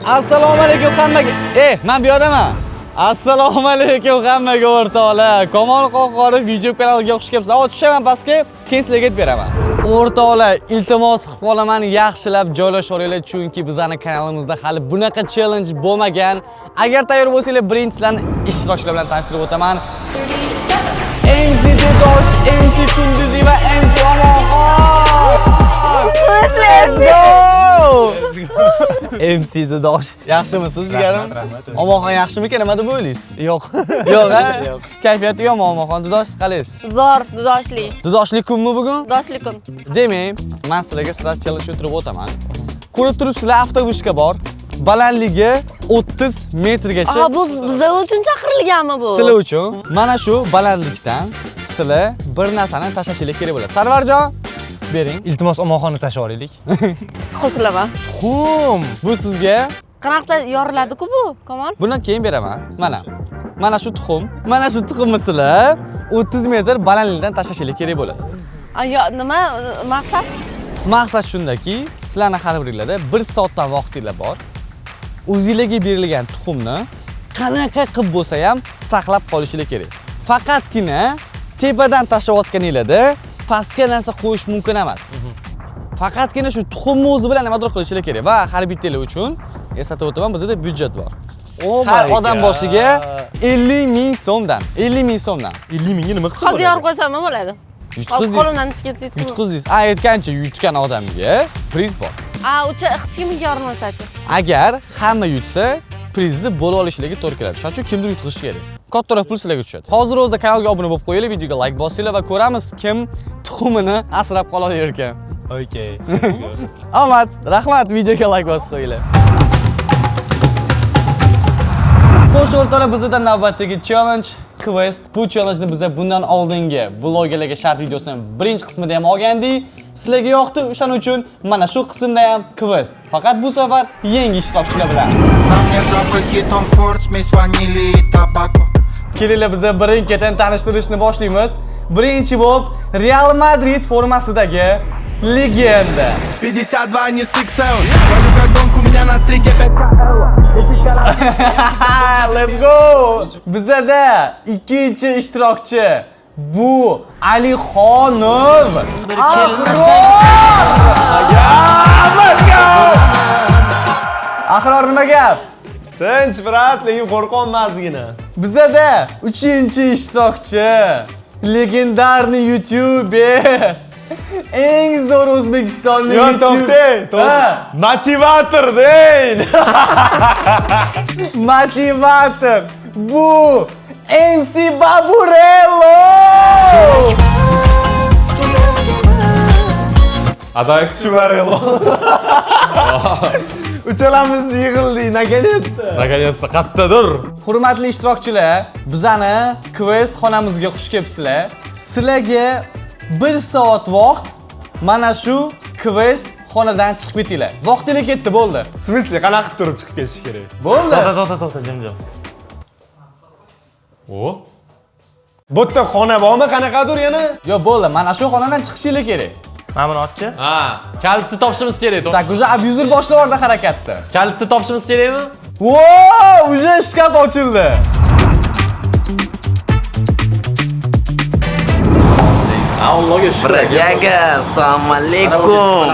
Assalomu alaykum hammaga. Men bu yerdaman. Assalomu alaykum hammaga o'rtoqlar. Kamol Qohhorov video kanaliga xush kelibsizlar. Hozir tushaman pastga, keyin sizlarga aytib beraman. O'rtoqlar, iltimos qilib qolaman, yaxshilab joylasha olinglar, chunki bizning kanalimizda hali bunaqa challenge bo'lmagan. Agar tayyor bo'lsanglar, birinchilarni ishtirokchilar bilan tanishtirib o'taman. MC Dosh, MC Kunduzi va MC Omonxon. Let's go! MC Dosh. Yaxshimisiz jigarim? Omonxon yaxshimikan, nima deb o'ylaysiz? Yo'q. Yo'q, ha? Kayfiyati yomon Omonxon. Dudosh, siz qalaysiz? Zo'r, dudoshli. Dudoshli kunmi bugun? Dudoshli kun. Demak, men sizlarga sразу challenge o'tirib o'taman. Ko'rib turibsizlar, avtovishka bor. Balandligi 30 metrgacha. Aha, bu bizlar uchun chaqirilganmi bu? Sizlar uchun mana shu balandlikdan sizlar bir narsani tashlashinglar kerak bo'ladi. Sarvarjon, bering. Iltimos, Omonxonni tashlab olaylik. Qo'shilaman. Tuxum. Bu sizga. Qanaqa yoriladi-ku bu, Kamol? Bundan keyin beraman. Mana. Mana shu tuxum. Mana shu tuxumni sizlar 30 metr balandlikdan tashlashinglar kerak bo'ladi. Yo, nima maqsad? Maqsad shundaki, sizlarning har biringlarda 1 soatdan vaqtinglar bor. O'zingizlarga berilgan tuxumni qanaqa qilib bo'lsa ham saqlab qolishinglar kerak. Faqatgina tepadan tashlayotganinglarda pastga narsa qo'yish mumkin emas. Faqatgina shu tuxumni o'zi bilan nimadir qilishinglar kerak va har bittanglar uchun eslatib o'taman, bizda byudjet bor. Har odam boshiga 50 ming so'mdan, 50 ming so'mdan. 50 mingga nima qilsa Hozir bo'ladi? yorib qo'ysam nima bo'ladi? Hozir qo'limdan tushib ketsa yutqizdim. Yutqizdingiz. Aytgancha yutgan odamga priz bor. O'cha hech kimga yormasachi. Agar hamma yutsa, prizni bo'la olishligi to'g'ri keladi. Shuning uchun kimdir yutqizishi kerak. Kattaroq pul sizlarga tushadi. Hozir o'zida kanalga obuna bo'lib qo'yinglar, videoga like bosinglar va ko'ramiz kim tuxumini asrab qolar ekan. Okey. Omad, rahmat, videoga like bosib qo'yinglar. Xo'sh, o'rtoqlar, bizda navbatdagi challenge quest. Bu challenge'ni biza bundan oldingi blogerlarga shart videosining birinchi qismida ham olgandik. Sizlarga yoqdi, o'shaning uchun mana shu qismda ham quest. Faqat bu safar yangi ishtirokchilar bilan. Kelinglar, biza birin-ketin tanishtirishni boshlaymiz. Birinchi bo'lib Real Madrid formasidagi legenda. 52, не 6 7. Валю как гонку, меня на стрите 5. Let's go! Bizada ikkinchi ishtirokchi bu Alixonov Ahror! Let's go! Ahror, nima gap? Tinch, brat, lekin qo'rqolmasligini. Bizada uchinchi ishtirokchi legendarniy YouTuber, eng zo'r O'zbekistonlik Yo, YouTube. to'xtang, to'xtang. Motivator deyin. Motivator. Bu MC Baburello. Aday Chuvarello. Uchalamiz yig'ildik, наконец-то. Наконец-то qayerdadir. Hurmatli ishtirokchilar, bizani quest xonamizga xush kelibsizlar. Sizlarga 1 soat vaqt, mana shu quest xonadan chiqib ketinglar. Vaqtingiz ketdi, bo'ldi. В смысле, qanaqa qilib turib chiqib ketish kerak? Bo'ldi. To'xta, to'xta, jim-jim. O. Bu yerda xona bormi qanaqadir yana? Yo'q, bo'ldi. Mana shu xonadan chiqishinglar kerak. Mana buni ochchi. Ha, kalitni topishimiz kerak. Так, уже abuser boshlab yubordi harakatni. Kalitni topishimiz kerakmi? Wow, уже shkaf ochildi. Allohga shukr. Бродяга, assalomu alaykum.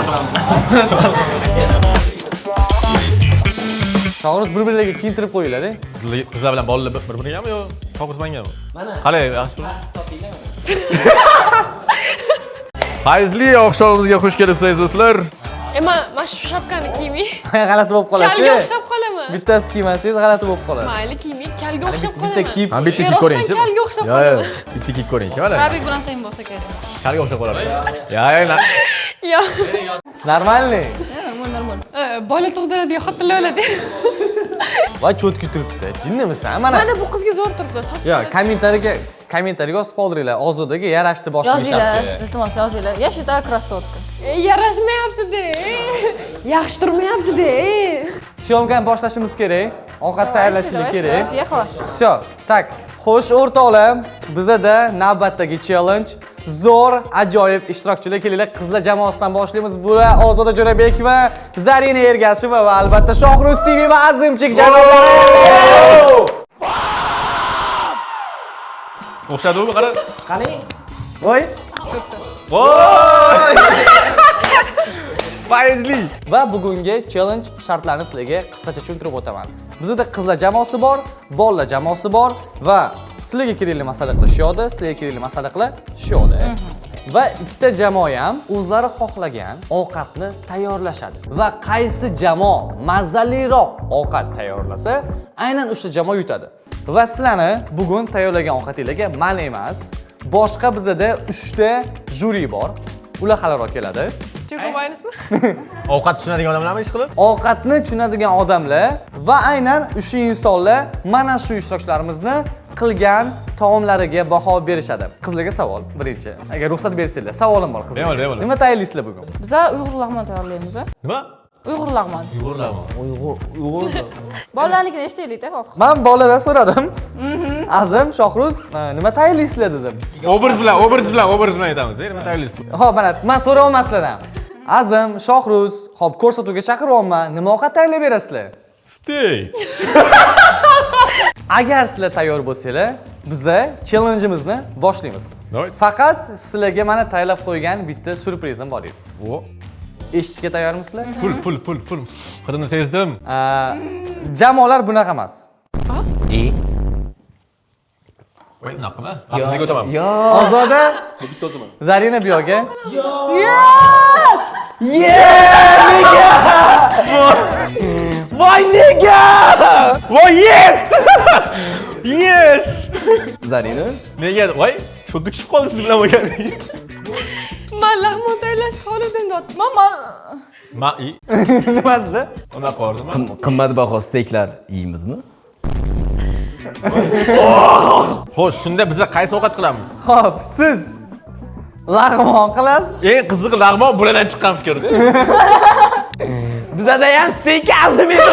Shohruz, bir-birlariga kiyintirib qo'yinglar-da. Qizlar bilan bolalar bir-birigami yo Shohruz mangami? Mana. Qalay, yaxshimi? Fayzli oqshomimizga xush kelibsiz do'stlar. Men shu shapkani kiymay. G'alati bo'lib qolasiz. Kalga o'xshab qolaman. Bittasi kiymasangiz g'alati bo'lib qoladi. Mayli, kiymay, kalga o'xshab Bitta qolaman. kiyib. Ha, bitta kiyib ko'ringchi. Kalga o'xshab Yo, yo, qolaman. bitta kiyib ko'ringchi, mana. Rabik bilan qiyin bo'lsa kerak. Kalga o'xshab qoladi. Ya, ya, Yo. Normalniy. Normal, normal. Bola tug'diradigan xotinlar o'ladi. Voy, cho'tki turibdi. Jinnimisan mana? Mana bu qizga zo'r turibdi. Soch. Yo, kommentariyaga yozib qoldiringlar. Ozodaga yarashdi boshqa Yozinglar, shapka. iltimos yozinglar. Я считаю красотка. Yarashmayapti-da. Yaxshi turmayapti-da. Syomkani boshlashimiz kerak. Ovqat tayyorlashimiz kerak. Давайте, ехала. Всё, так. Xo'sh, o'rtoqlar, bizada navbatdagi challenge. Zo'r, ajoyib ishtirokchilar. Kelinglar, qizlar jamoasidan boshlaymiz. Bular Ozoda Jo'rabekova, Zarina Ergasheva va albatta Shohruz TV va Azimchik janoblari. O'xshadimi, qara. Qani? Voy. Voy! Faizli. Va bugungi challenge shartlarini sizlarga qisqacha tushuntirib o'taman. Bizda qizlar jamoasi bor, bolalar jamoasi bor va sizlarga kerakli masala qilish yo'qda, sizlarga kerakli masala qilish yo'qda. Va ikkita jamoa ham o'zlari xohlagan ovqatni tayyorlashadi. Va qaysi jamoa mazaliroq ovqat tayyorlasa, aynan o'sha jamoa yutadi. Va sizlarni bugun tayyorlagan ovqatinglarga man emas, boshqa bizda 3 ta juri bor. Ular haliroq keladi. Ovqat tushunadigan odamlarmi ish qilib? Ovqatni tushunadigan odamlar va aynan o'sha insonlar mana shu ishtirokchilarimizni qilgan taomlariga baho berishadi. Qizlarga savol birinchi. Agar ruxsat bersanglar, savolim bor qizlar. Bemalol, bemalol. Nima tayyorlaysizlar bugun? Biza Uyg'ur lag'mon tayyorlaymiz. Nima? Uyg'ur lag'mon. Uyg'ur lag'mon. Uyg'ur. Bolalarnikini eshitaylik-da hozir. Men bolalar so'radim. Azim, Shohruz, nima tayyorlaysizlar dedim. Obraz bilan aytamiz, nima tayyorlaysiz? Xo'p, mana men so'rayapman sizlardan. Azim, Shohruz, xo'p, ko'rsatuvga chaqiryapman. Nima ovqat tayyorlab berasizlar? Steak. Agar sizlar tayyor bo'lsanglar, biza challenge'imizni boshlaymiz. Faqat sizlarga mana tayyorlab qo'ygan bitta syurprizim bor edi. O. Eshitishga tayyormisizlar? Pul. Hidini sezdim. Jamoalar bunaqa emas. Voy, unaqa nima? Sizga o'taman. Ozoda, Zarina bu yoqga. Nega? Voy nega? Voy, yes! Yes! Zarina? Nega? Voy, shu tushib qoldi siz bilan bo'lganligi. Man lag'mon tayyorlash xohladim. Man Nima dedi? Unaqa orzuman. Qimmatbaho steyklar yeymizmi? Xo'sh, shunda biza qaysi ovqat qilamiz? Xo'p, siz lag'mon qilasiz. Eng qizig'i lag'mon bulardan chiqqan fikrda. Bizada ham steyk azim edi.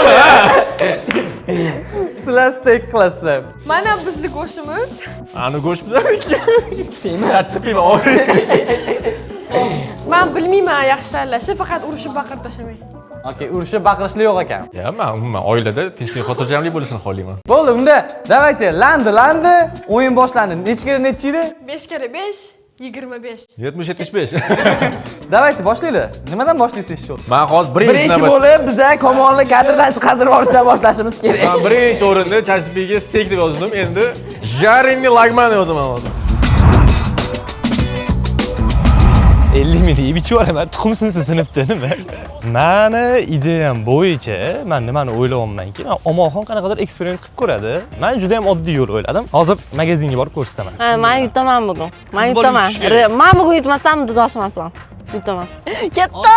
Sizlar steyk qilasizlar. Mana bizni go'shtimiz. Ani go'sht bizaniki. Chatpima. Men bilmayman yaxshi tayyorlashni, faqat urushib baqirib tashlamayman. Okey, urushib baqirishlar yo'q ekan. Ya, men umuman oilada tinchlik, xotirjamlik bo'lishini xohlayman. Bo'ldi, unda давайте, landi, o'yin boshlandi. Necha kere necha edi? 5 kere 5, 25. 70-75. Давайте boshlaylik. Nimadan boshlaysiz shu? Men hozir birinchi bo'lib biza Kamolni kadrdan chiqazib yuborishdan boshlashimiz kerak. Men birinchi o'rinda Chashtipiga steak deb yozdim, endi жареный lag'mon yozaman hozir. 50 ming yeb ichib yuboraman, tuxum sinsa sinibdi nima? Mani ideyam bo'yicha men nimani o'ylayapmanki, men Omonxon qanaqadir eksperiment qilib ko'radi. Men juda ham oddiy yo'l o'yladim. Hozir magazinga borib ko'rsataman. Ha, men yutaman bugun. Men yutaman. Men bugun yutmasam duzoshmasman. Yutaman. Ketdi.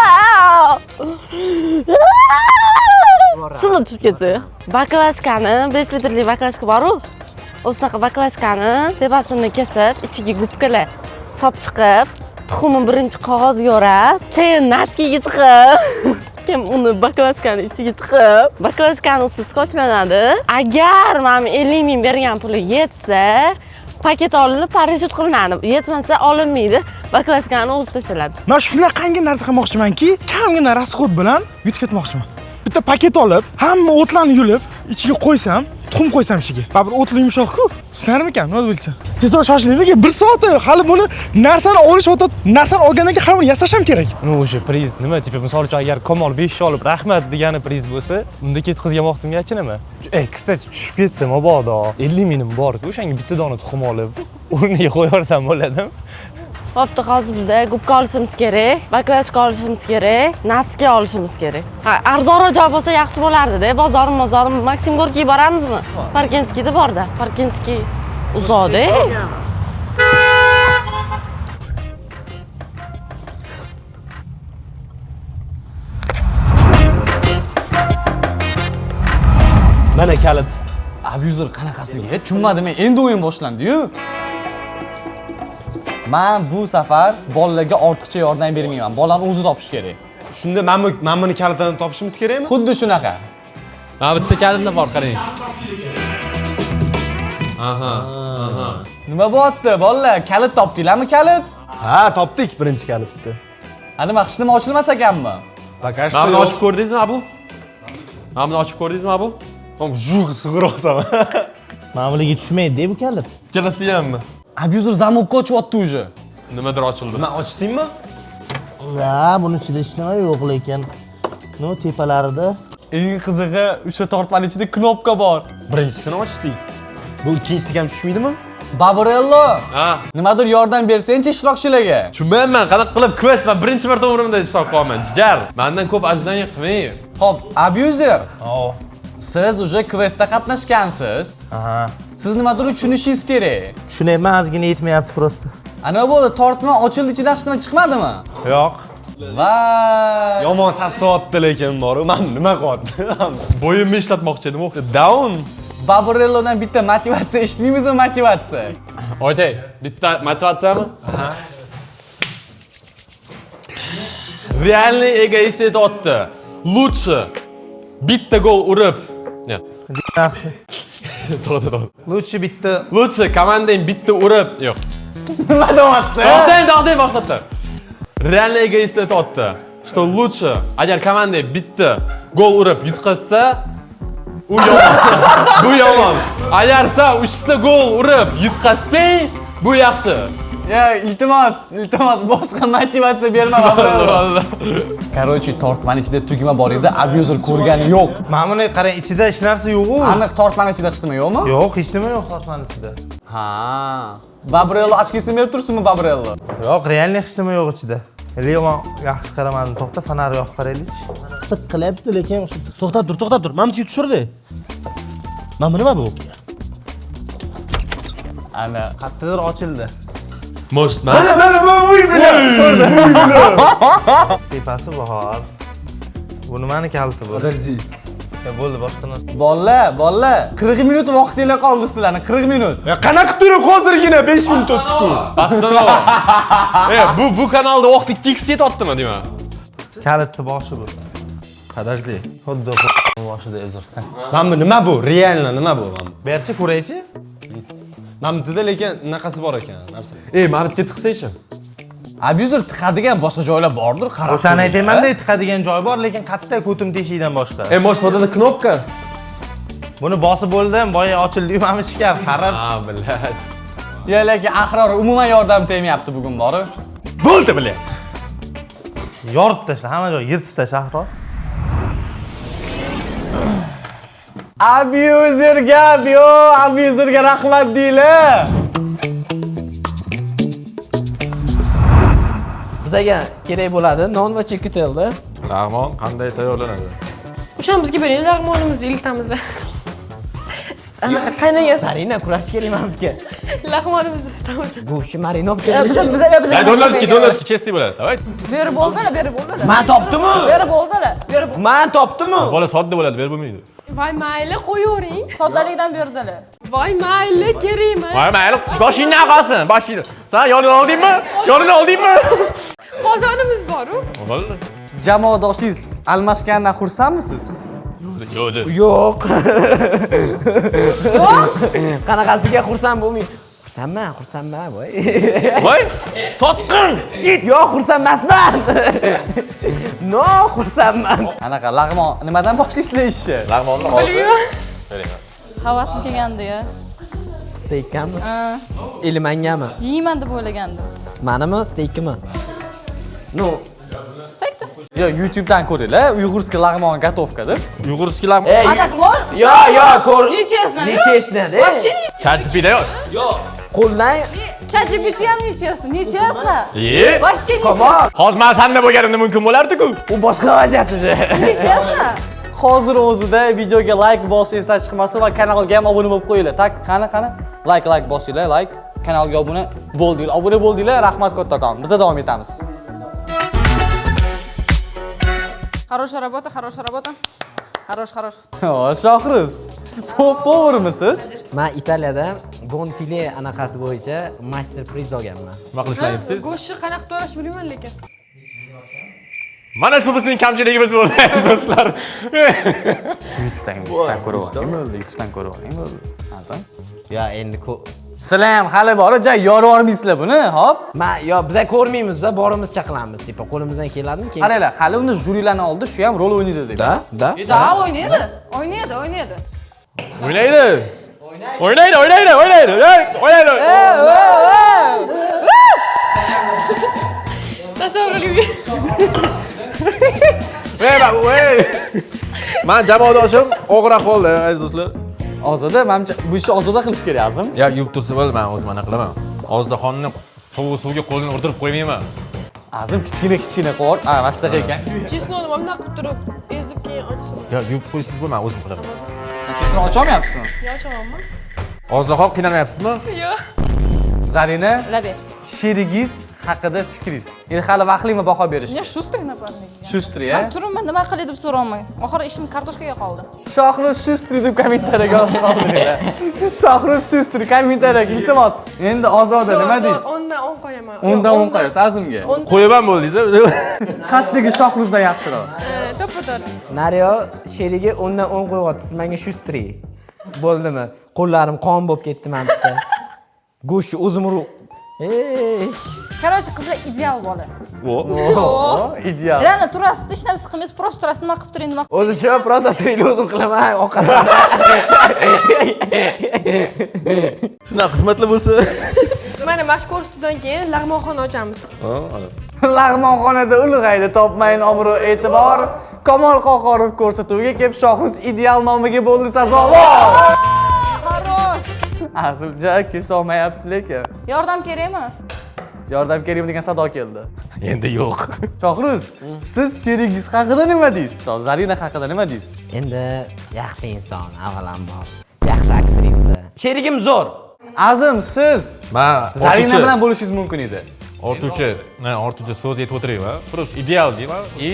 Shuni tushib ketsa. Baklashkani, 5 litrlik baklashka bor-u. O'shunaqa baklashkani tepasini kesib, ichiga gubkalar solib chiqib, tuxumni birinchi qog'ozga o'rab, keyin naskiga tiqib, keyin uni baklashkani ichiga tiqib, baklashkani usti skochlanadi. Agar mana 50 ming bergan puli yetsa, paket olinib parashyut qilinadi. Yetmasa olinmaydi, baklashkani o'zi tashlanadi. Men shunaqangi narsa qilmoqchimanki, kamgina rasxod bilan yutib ketmoqchiman. Bitta paket olib, hamma o'tlarni yulib, ichiga qo'ysam, tuxum qo'ysam ichiga. Baribir o'tli yumshoq-ku. Sinarmikan, nima bo'lsa? Tezroq shoshilaylik, 1 soat hali buni narsani olish o'tib, narsani olgandan keyin hali uni yasash ham kerak. Ну, o'sha priz nima, tipa misol uchun agar Kamol 5 olib rahmat degani priz bo'lsa, unda ketkazgan vaqtimga achinaman. Kстати, tushib ketsa mabodo 50 mingim bor-ku, o'shanga bitta dona tuxum olib, o'rniga qo'yaversam bo'ladimi? Bo'pti, hozir biz gubka olishimiz kerak, baklashka olishimiz kerak, naski olishimiz kerak. Ha, arzonroq joy bo'lsa yaxshi bo'lardi-da. Bozorim, Maksim Gorkiy boramizmi? Parkenskiyda borda. Parkenskiy uzoqda. Mana kalit. Abyuzer qanaqasiga? Tushunmadim men. Endi o'yin boshlandi-yu. Men bu safar bolalarga ortiqcha yordam bermayman. Bolani o'zi topish kerak. Shunda men buni kalitini topishimiz kerakmi? Xuddi shunaqa. Mana bitta kalitlar bor, qarang. Aha, aha. Nima bo'lyapti, bolalar? Kalit topdinglarmi, kalit? Ha, topdik birinchi kalitni. A nima, hech nima ochilmas ekanmi? Пока что Mana buni yo'q. ochib ko'rdingizmi, Abu? Mana buni ochib ko'rdingizmi, Abu? Juh sig'ir olsam. Mana bularga tushmaydi-da bu kalit. Ikkalasi hammi? Abuzer zamokka ochyapti уже. Nimadir ochildi. Nima ochdingmi? Ha, buni ichida hech nima yo'q lekin. No, tepalarida. Eng qizig'i, o'sha tortmaning ichida knopka bor. Birinchisini ochdik. Bu ikkinchisiga ham tushmaydimi? Baburello, Ha. nimadir yordam bersangchi ishtirokchilarga. Tushunmayapman, qanaqa qilib quest va birinchi marta umrimda ishtirok qilyapman, jigar. Mendan ko'p ожидание qilmang. Xo'p, abuzer. Siz уже questda qatnashgansiz. Aha. Siz nimadir tushunishingiz kerak. Tushunyapman, ozgina yetmayapti просто. A nima bo'ldi? Tortma ochildi, ichida hech nima chiqmadimi? Yo'q. Voy. Yomon sasyapti lekin boru. Men nima qilyapti? Bo'yimni ishlatmoqchi edim, o'xshab. Down. Baburellodan bitta motivatsiya eshitmaymizmi, motivatsiya? Okey, bitta motivatsiyami? Реальный egoist aytyapti. Лучше bitta gol urib. Нет. To'g'ri, to'g'ri. Лучше bitta Лучше komandang bitta urib. Yo'q. Nima deyapti? To'xtang, to'xtang, boshlatdi. Реальный egoist aytyapti, что лучше agar komandang bitta gol urib yutqazsa, u yomon. Bu yomon. Agar sen 3 ta gol urib yutqazsang, bu yaxshi. Ya, iltimos, iltimos, boshqa motivatsiya berma Baburello. Короче, tortmaning ichida tugma bor edi, abuzer ko'rgani yo'q. Mana buni qarang, ichida hech narsa yo'q-u. Aniq tortmaning ichida hech nima yo'qmi? Yo'q, hech nima yo'q tortmaning ichida. Ha. Baburello ochkisini berib tursinmi Baburello? Yo'q, реально hech nima yo'q ichida. Lekin men yaxshi qaramadim. To'xta, fonar yoqib qaraylikchi. Tiq qilyapti, lekin o'sha to'xtab tur, to'xtab tur. Mana bu tushirdi. Mana bu nima bu? Ana. Qayerdadir ochildi. Может, man. Mana mana bu uy bilan. Tepasi bor. Bu nimani kaliti bu? Подожди. Ya bo'ldi, boshqa narsa. Bolalar, bolalar, 40 minut vaqtinglar qoldi sizlarni, 40 minut. Ya qanaqa turib hozirgina 5 minut o'tdi-ku. Постанова. Bu kanalda vaqt 2x yetyaptimi, deyman. Kalitni boshi bu. Подожди. Xuddi boshida uzr. Mana bu nima bu? Реально nima bu? Mana bu. Berchi ko'raychi. Mana bu lekin anaqasi bor ekan, narsa. Mana bitta tiqsaychi. Abuzer tiqadigan boshqa joylar bordir, qarab. O'shani aytayman-da, tiqadigan joy bor, lekin qayerda ko'tim teshikdan boshqa. Может, вот эта кнопка? Buni bosib bo'ldim, boya ochildi-yu mana shkaf, qarab. Ha, блядь. Ya, lekin Ahror umuman yordam tegmayapti bugun bori. Bo'ldi, блядь. Yorib tashla, hamma joy yirtib tashla, Ahror. Abuzerga, yo, abuzerga rahmat deylar. Bizga kerak bo'ladi non va chekitelda. Lag'mon qanday tayyorlanadi? O'shani bizga bering, lag'monimizni iltamiz. Anaqa qaynagan Marina kurash kerak mana bizga. Lag'monimizni isitamiz. Go'shtni marinovka Biz Donlarski, donlarski kesdik bo'ladi. Давай. Berib bo'ldilar, berib bo'ldilar. Men topdim-u. Berib bo'ldilar, berib. Men topdim-u. Bola sodda bo'ladi, berib bo'lmaydi. Voy mayli, qo'yavering. Soddalikdan berdilar. Voy mayli, kerak emas. Voy mayli, boshingdan qolsin, boshingdan. Sen yonini oldingmi? Yonini oldingmi? Qozonimiz bor-u. Bo'ldi. Jamoadoshingiz almashganidan xursandmisiz? Yo'q. Yo'q. Yo'q. Qanaqasiga xursand bo'lmay? Xursandman, xursandman, voy. Voy, sotqin. Yo'q, xursand emasman. No, xursandman. Anaqa lag'mon nimadan boshlaysizlar ishni? Lag'monni hozir. Havasim kelgandi-ya. Steykami? Ha. Ilmangami? Yeyman deb o'ylagandim. Manimi, steykimi? No. Steykdi. Yo, YouTube'dan ko'ringlar, uyg'urskiy lag'mon gotovka deb. Uyg'urskiy lag'mon. А так bor? Yo, yo, ko'r. Нечестно. Нечестно, de. Вообще не ChatGPTda yo'q. Yo'q. Qo'ldan ChatGPT ham нечестно, нечестно. Ye. Вообще нечестно. Hozir men senda bo'lganimda mumkin bo'lardi-ku. U boshqa vaziyat уже. Нечестно. Hozir o'zida videoga like bosish esdan chiqmasin va kanalga ham obuna bo'lib qo'yinglar. Tak, qani, qani. Like, like bosinglar, like. Kanalga obuna bo'ldinglar. Obuna bo'ldinglar, rahmat kattakon. Biz davom etamiz. Хорошая работа, хорошая работа. Хорош, хорош. Shohruz, поварmisiz? Men Italiyada bonfile anaqasi bo'yicha master priz olganman. Nima qilishni aytasiz? Go'shtni qanaqa to'g'rash bilmayman lekin. Mana shu bizning kamchiligimiz bo'ldi, do'stlar. YouTube'dan ko'rib oling bo'ldi, YouTube'dan ko'rib oling bo'ldi. Azam. Ya endi Sizlar ham hali bor, ja yorib yubormaysizlar buni, hop? Ma, yo, biza ko'rmaymiz, borimizcha qilamiz, tipa qo'limizdan keladimi? Keyin qaranglar, hali uni jurilarni oldi, shu ham rol o'ynaydi deb. Da, da. Da, o'ynaydi. O'ynaydi, o'ynaydi. O'ynaydi. O'ynaydi, o'ynaydi, o'ynaydi. O'ynaydi. Tasavvur qiling. Ey, men jamoadoshim og'ir ahvolda, aziz do'stlar. Ozoda, menimcha bu ishni ozoda qilish kerak, Azim. Ya yuvib tursa bo'ldi, men o'zim ana qilaman. Ozodaxonni suvga qo'lini urdirib qo'ymayman. Azim kichkina qor, ha, mana shunaqa ekan. Chesnoni mana bunday qilib turib, ezib keyin ochsin. Ya yuvib qo'ysiz bo'lma, men o'zim qilaman. Chesnoni ocha olmayapsizmi? Yo, ochamanmi? Ozodaxon qiynalmayapsizmi? Yo'q. Zarina, Laber. sherigingiz haqida fikringiz. Endi hali vaqtlimi baho berish? Ne шустрый напарник. Шустрый, Men turibman, nima qilay deb so'rayapman. Oxiri ishim kartoshkaga qoldi. Shohruz Шустрый deb kommentariyaga yozib qoldiringlar. Shohruz Шустрый kommentariyaga iltimos. Endi Ozoda nima deysiz? 10 dan 10 qo'yaman. 10 dan 10 qo'yasiz Azimga. Qo'yaman bo'ldingiz. Qaddigi Shohruzdan yaxshiroq. To'ppa-to'g'ri. Nariyo sherigi 10 dan 10 qo'yyapti. Siz menga шустрый. Bo'ldimi? Qo'llarim qon bo'lib ketdi mana bitta. Go'shtni o'zim urib. Ey. Короче, qizlar ideal bola. O, ideal. Reально turasiz, hech narsa qilmaysiz, просто turasiz, nima qilib turing, nima O'zi shu просто turinglar, o'zim qilaman, ovqat. Shunaqa xizmatlar bo'lsa. Mana mana shu ko'rsatuvdan keyin lag'monxona ochamiz. Lag'monxonada ulg'aydi, topmayin obro' e'tibor. Kamol Qohorov ko'rsatuviga kelib Shohruz ideal nomiga bo'ldi sazovor. Хорош. Azimja kesolmayapsiz lekin. Yordam kerakmi? Yordam kerakmi degan sado keldi. Endi yo'q. Shohruz, siz sherigingiz haqida nima deysiz? Zarina haqida nima deysiz? Endi yaxshi inson, avvalambor. Yaxshi aktrisa. Sherigim zo'r. Azim, siz Men Zarina bilan bo'lishingiz mumkin edi. Ortiqcha, ortiqcha so'z aytib o'tirayman. Просто ideal deyman и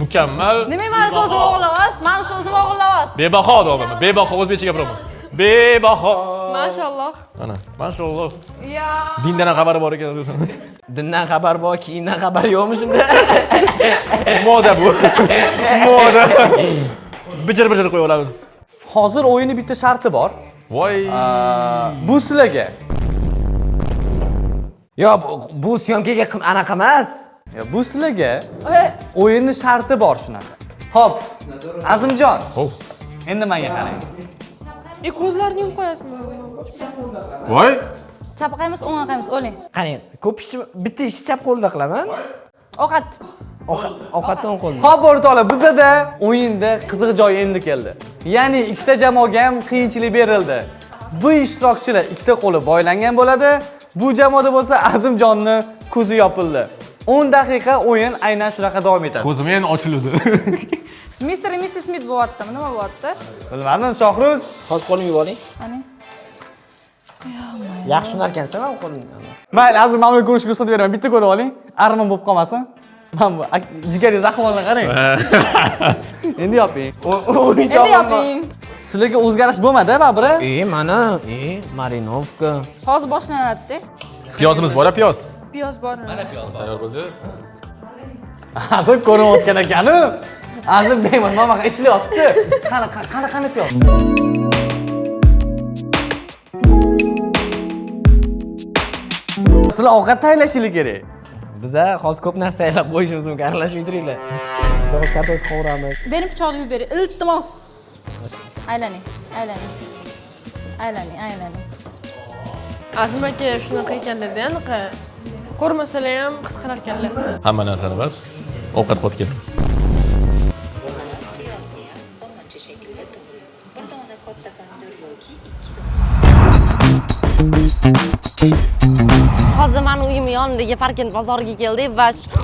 mukammal. Nima mani so'zim o'g'irlayapsiz? Mani so'zim o'g'irlayapsiz. Bebaho deyapman. Bebaho o'zbekcha gapiraman. Bebaho. Mashalloh. Ana, mashalloh. Ya. Dindan ham xabari bor ekan o'zi. Dindan xabar bor, kiyimdan xabar yo'qmi shunda? Moda bu. Moda. Bijir-bijir qo'yib olamiz. Hozir o'yinning bitta sharti bor. Voy. Bu sizlarga. Yo, bu syomkaga anaqa emas. Yo, bu sizlarga o'yinning sharti bor shunaqa. Xo'p, Azimjon. Xo'p. Endi menga qarang. Ko'zlarini yumib qo'yasizmi? Voy. Chap qaymiz, o'ng qaymiz, o'ling. Qarang, ko'p ishni bitta ishni chap qo'lda qilaman. Ovqat. Ovqatni o'ng qo'lda. Xo'p, o'rtoqlar, bizda o'yinda qiziq joyi endi keldi. Ya'ni ikkita jamoaga ham qiyinchilik berildi. Bu ishtirokchilar ikkita qo'li boylangan bo'ladi. Bu jamoada bo'lsa Azimjonni ko'zi yopildi. 10 daqiqa o'yin aynan shunaqa davom etadi. Ko'zim endi ochildi. Mr. va Mrs. Smith bo'lyaptimi? Nima bo'lyapti? Bilmadim, Shohruz. Hozir qo'limni yuvib oling. Qani? Yaxshi unar ekansan, men qo'limni. Mayli, Azim, men uni ko'rishga ruxsat beraman. Bitta ko'rib oling. Armon bo'lib qolmasin. Mana bu jigaringiz ahvolini qarang. Endi yoping. Endi yoping. Sizlarga o'zgarish bo'lmadi, baribir? Mana, marinovka. Hozir boshlanadi-da. Piyozimiz bor, piyoz. Piyoz bor. Mana piyoz bor. Tayyor bo'ldi. Azim ko'rinayotgan ekanu. Azim deyman, mana ishlayotibdi. Qani, qani, qani piyoz. Sizlar ovqat tayyorlashingiz kerak. Biza hozir ko'p narsa tayyorlab qo'yishimiz mumkin, aralashmay turinglar. Kartoshka qovuramiz. Bering pichoqni yuvib bering, iltimos. Aylaning, aylaning. Aylaning, aylaning. Azim aka shunaqa ekanlar-da, anaqa ko'rmasalar ham his qilar ekanlar. Hamma narsani bas, ovqat qotgan. Hozir meni uyim yonidagi Parkent bozoriga keldik va tushib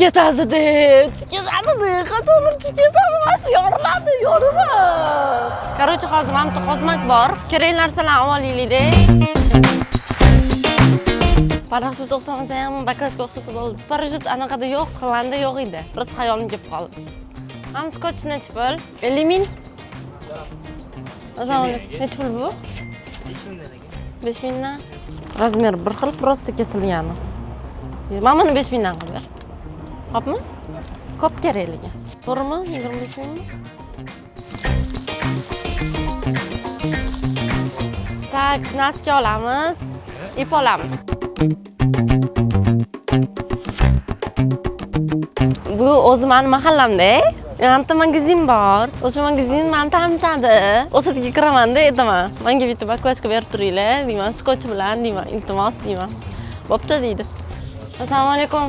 ketadi deb, tushib ketadi deb, qachondir tushib ketadi, mana shu yoriladi, yoriladi. Короче, hozir mana bitta qozmak bor. Kerakli narsalarni olib olaylik-da. Parashyut o'xshamasa ham baklashka o'xshasa bo'ldi. Parashyut anaqada yo'q, qilanda yo'q edi. Biroz xayolim kelib qoldi. Ham skotch nechi pul? 50 ming. Assalomu alaykum. Nechi pul bu? 5 mingdan. Razmer bir xil, prosta kesilgani. Mana buni 5 mingdan qilib ber. Hopmi? Ko'p kerakligi. To'g'rimi? 25 mingmi? Так, носки olamiz, ip olamiz. Bu o'zi mani mahallamda. Bitta magazin bor. O'sha magazin mani tanishadi. O'sha yerga kiramanda aytaman. Menga bitta baklashka berib turinglar, deyman, skotch bilan deyman, iltimos deyman. Bo'pti deydi. Assalomu alaykum.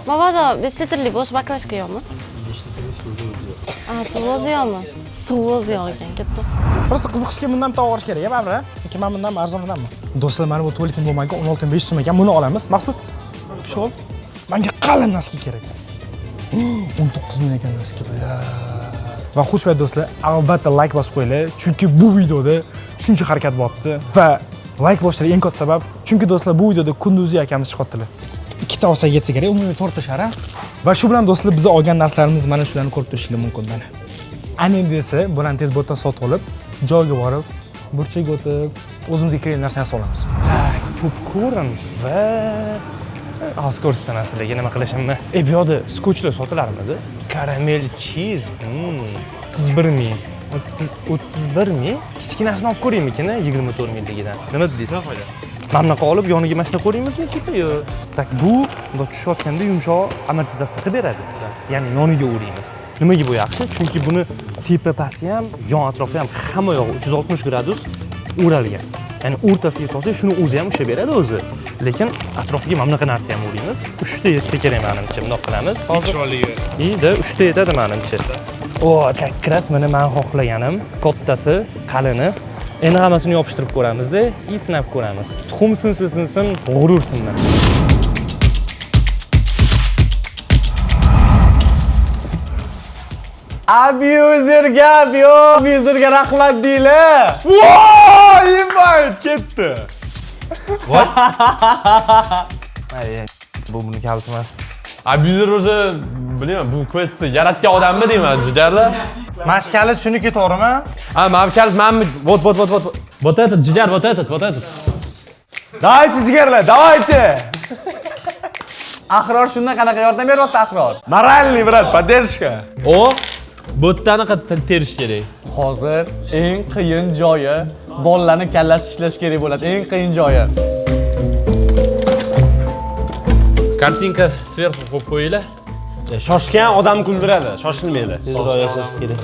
Mabodo 5 litrli bo'sh baklashka yo'qmi? 5 litrli suvni o'zi yo'q. A, suv o'zi yo'qmi? Suv o'zi yo'q ekan, ketdi. Просто qiziqishga bundan bitta olib kerak, baribir, a? Yoki mana bundan arzonidanmi? Do'stlar, mana bu tualetim bo'lmagan 16 500 so'm ekan, buni olamiz. Maqsud, shu ol. Menga qalin носки kerak. 19 ming ekan носки, бля. Va xushvaqt do'stlar, albatta like bosib qo'yinglar, chunki bu videoda shuncha harakat bo'pti va like bosishlar eng katta sabab, chunki do'stlar bu videoda Kunduzi akamiz chiqyaptilar. Ikkita olsak yetsa kerak, umumiy 4 ta shara. Va shu bilan do'stlar biz olgan narsalarimiz mana shularni ko'rib turishingiz mumkin mana. Ana endi esa bularni tez botdan sotib olib, joyga borib, burchakka o'tib, o'zimizga kerakli narsani olamiz. Так, popkorn va hozir ko'rsataman sizlarga nima qilishimni. Bu yoqda skochlar sotilarmidi? Karamel cheese, 31 ming. 31 ming. Kichkinasini olib ko'raymikin, 24 mingligidan. Nima dedingiz? Mana bunaqa olib yoniga mashina qo'ymaymizmi tipa yo? Так, bu bundoq tushayotganda yumshoq amortizatsiya qilib beradi. Ya'ni yoniga uraymiz. Nimaga bu yaxshi? Chunki buni tepa pasti ham, yon atrofi ham hamma yog'i 360 gradus o'ralgan. Ya'ni o'rtasiga solsak, shuni o'zi ham ushlab beradi o'zi. Lekin atrofiga mana bunaqa narsa ham uraymiz. 3 ta yetsa kerak menimcha. Bundoq qilamiz. Hozir da 3 ta yetadi menimcha. O, как раз mana men xohlaganim, kattasi, qalini. Endi hammasini yopishtirib ko'ramizda, и sinab ko'ramiz. Tuxum sinsa sinsin, g'urur sinmasin. Abuser gap yo'q, abuzerga rahmat deylar. Voy, ебать, ketdi. Voy. Bu buni kaliti emas. Abuser уже, bilmayman, bu questni yaratgan odammi deyman, jigarlar. Mana shu kalit shuniki, to'g'rimi? Ha, mana bu kalit, mana bu, вот, вот, вот, вот. Вот этот, jigar, вот этот, вот этот. Давайте, jigarlar, давайте. Ahror shundan qanaqa yordam beryapti Ahror? Моральный, брат, поддержка. O, bu yerda anaqa terish kerak. Hozir eng qiyin joyi bolalarni kallasi ishlash kerak bo'ladi. Eng qiyin joyi. Картинка сверху qo'yib qo'yinglar. Shoshgan odam kuldiradi, shoshilmanglar. Tezroq yashash kerak.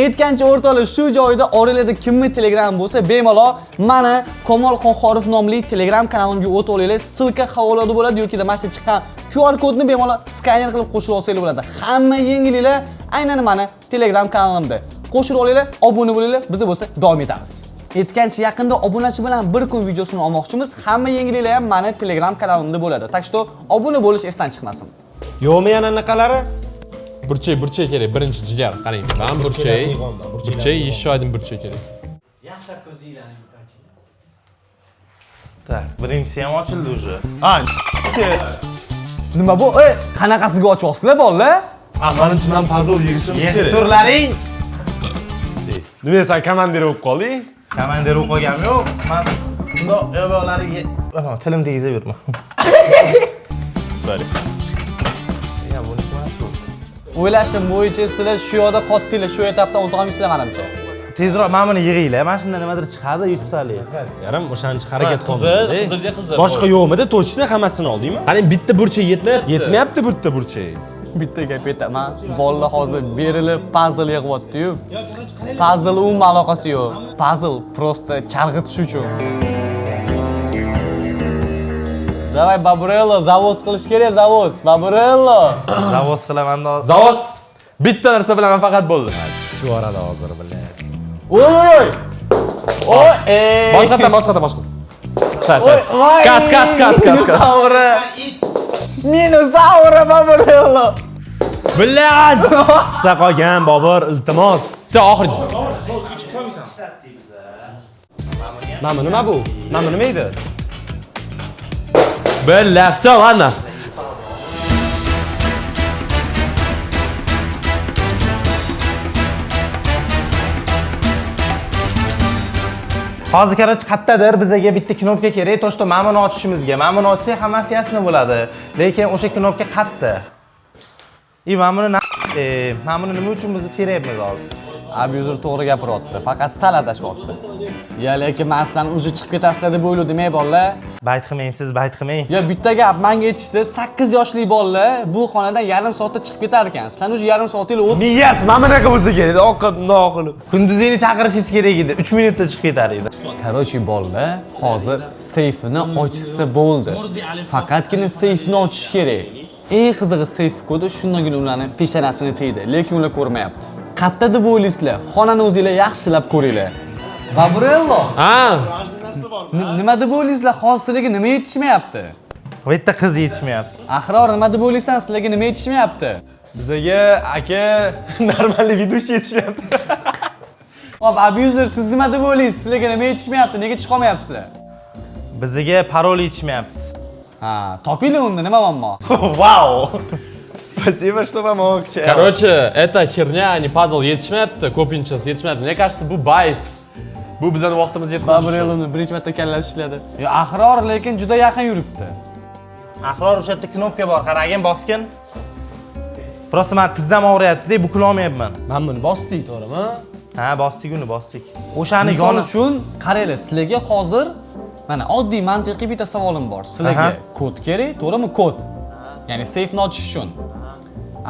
Aytgancha o'rtoqlar, shu joyda oranglarda kimni Telegram bo'lsa, bemalol mani Komol Qohhorov nomli Telegram kanalimga o'tib olinglar. Ссылка havolada bo'ladi yoki mana shu chiqqan QR kodni bemalol skaner qilib qo'shib olsanglar bo'ladi. Hamma yangiliklar aynan mani Telegram kanalimda. Qo'shilib olinglar, obuna bo'linglar, biz bo'lsa davom etamiz. Aytgancha yaqinda obunachi bilan bir kun videosini olmoqchimiz. Hamma yangiliklar ham mani Telegram kanalimda bo'ladi. Tak что obuna bo'lish esdan chiqmasin. Yo'qmi yana anaqalari? Burchak, burchak kerak. Birinchi jigar, qarang. Men burchak, burchak, еще один burchak kerak. Yaxshilab ko'zinglarni bitta oching. Так, birinchisi ham ochildi уже. Ha, nima bu? Qanaqasiga ochyapsizlar bolalar? Ha, manimcha men puzzle yig'ishimiz kerak. Turlaring. Nima sen komandir bo'lib qolding? Komandir bo'lib qolganim yo'q. Men bundoq yo'q-yo'qlariga ana tilim tegizib yurma. Sorry. Ya buniki emas bu. O'ylashim bo'yicha sizlar shu yoqda qotdinglar, shu etapdan o'ta olmaysizlar menimcha. Tezroq mana buni yig'inglar, mana shunda nimadir chiqadi 100 talik. Yarim o'shancha harakat Qizil, qoldi. qizilga qizil. Boshqa yo'qmidi? Точно hammasini oldingmi? Qarang, bitta burchak yetmayapti. Yetmayapti bitta burchak. Bitta gap aytaman, bolalar hozir berilib puzzle yig'yapti-yu. Puzzle umuman aloqasi yo'q. Puzzle просто chalg'itish uchun. Давай, Baburello, завоз qilish kerak, завоз. Baburello. Завоз qilaman da. Завоз bitta narsa bilan faqat bo'ldi. Chiqib yuboradi hozir, бля. Oy oy oy. Oy, ey. Boshqatdan, boshqatdan, boshqatdan. Oy, voy. Kat, kat, kat, kat, kat. Minosaura. Minosaura Baburello. Блядь! Hissa qolgan Bobur, iltimos. Sen oxirgisi. Mana nima bu? Mana nima edi? Бля, всё, ладно. Hozir короче qayerdadir bizaga bitta knopka kerak, то что mana buni ochishimizga. Mana buni ochsak hammasi ясно bo'ladi. Lekin o'sha knopka qayerda? И mana buni mana buni nima uchun biz teryapmiz hozir? Abuzer to'g'ri gapiryapti, faqat sal adashyapti. Ya lekin men sizlarni уже chiqib ketasizlar deb o'yladim, ey bolalar. Bayt qilmang, siz bayt qilmang. Ya bitta gap menga aytishdi, 8 yoshli bolalar bu xonadan yarim soatda chiqib ketar ekan. Sizlarni уже yarim soatinglar o'tdi. Miyasi mana bunaqa bo'lsa kerak edi, oqib, mundoq qilib. Kunduzingni chaqirishingiz kerak edi. 3 minutda chiqib ketar edi. Короче, bolalar hozir seyfini ochsa bo'ldi. Faqatgina seyfni ochish kerak. Eng qizig'i seyf kodi shundagina ularni peshonasini tegdi, lekin ular ko'rmayapti. Qayerda deb o'ylaysizlar? Xonani o'zinglar yaxshilab ko'ringlar. Baburello. Ha. Nima deb o'ylaysizlar? Hozir sizlarga nima yetishmayapti? Bitta qiz yetishmayapti. Ahror, nima deb o'ylaysan? Sizlarga nima yetishmayapti? Bizaga aka normalniy ведущий yetishmayapti. Hop, abuser, siz nima deb o'ylaysiz? Sizlarga nima yetishmayapti? Nega chiqa olmayapsizlar? Bizga parol yetishmayapti. Ha, topinglar unda, nima muammo? Vau! Спасибо, что помог. Короче, это херня, а не пазл yetishmayapti, ko'pinchasi yetishmayapti. Мне кажется, bu bayt. Bu bizani vaqtimizni yetkazish uchun. Baburelloni birinchi marta kallasi ishladi. Yo, Ahror lekin juda yaqin yuribdi. Ahror, o'sha yerda knopka bor, qaragin, bosgin. Просто men tizzam og'riyapti-da, bukila olmayapman. Mana buni bosdik, to'g'rimi? Ha, bosdik uni, bosdik. O'shani Misol uchun, qaranglar, sizlarga hozir mana oddiy mantiqiy bitta savolim bor. Sizlarga kod kerak, to'g'rimi? Kod. Ya'ni seyfni ochish uchun.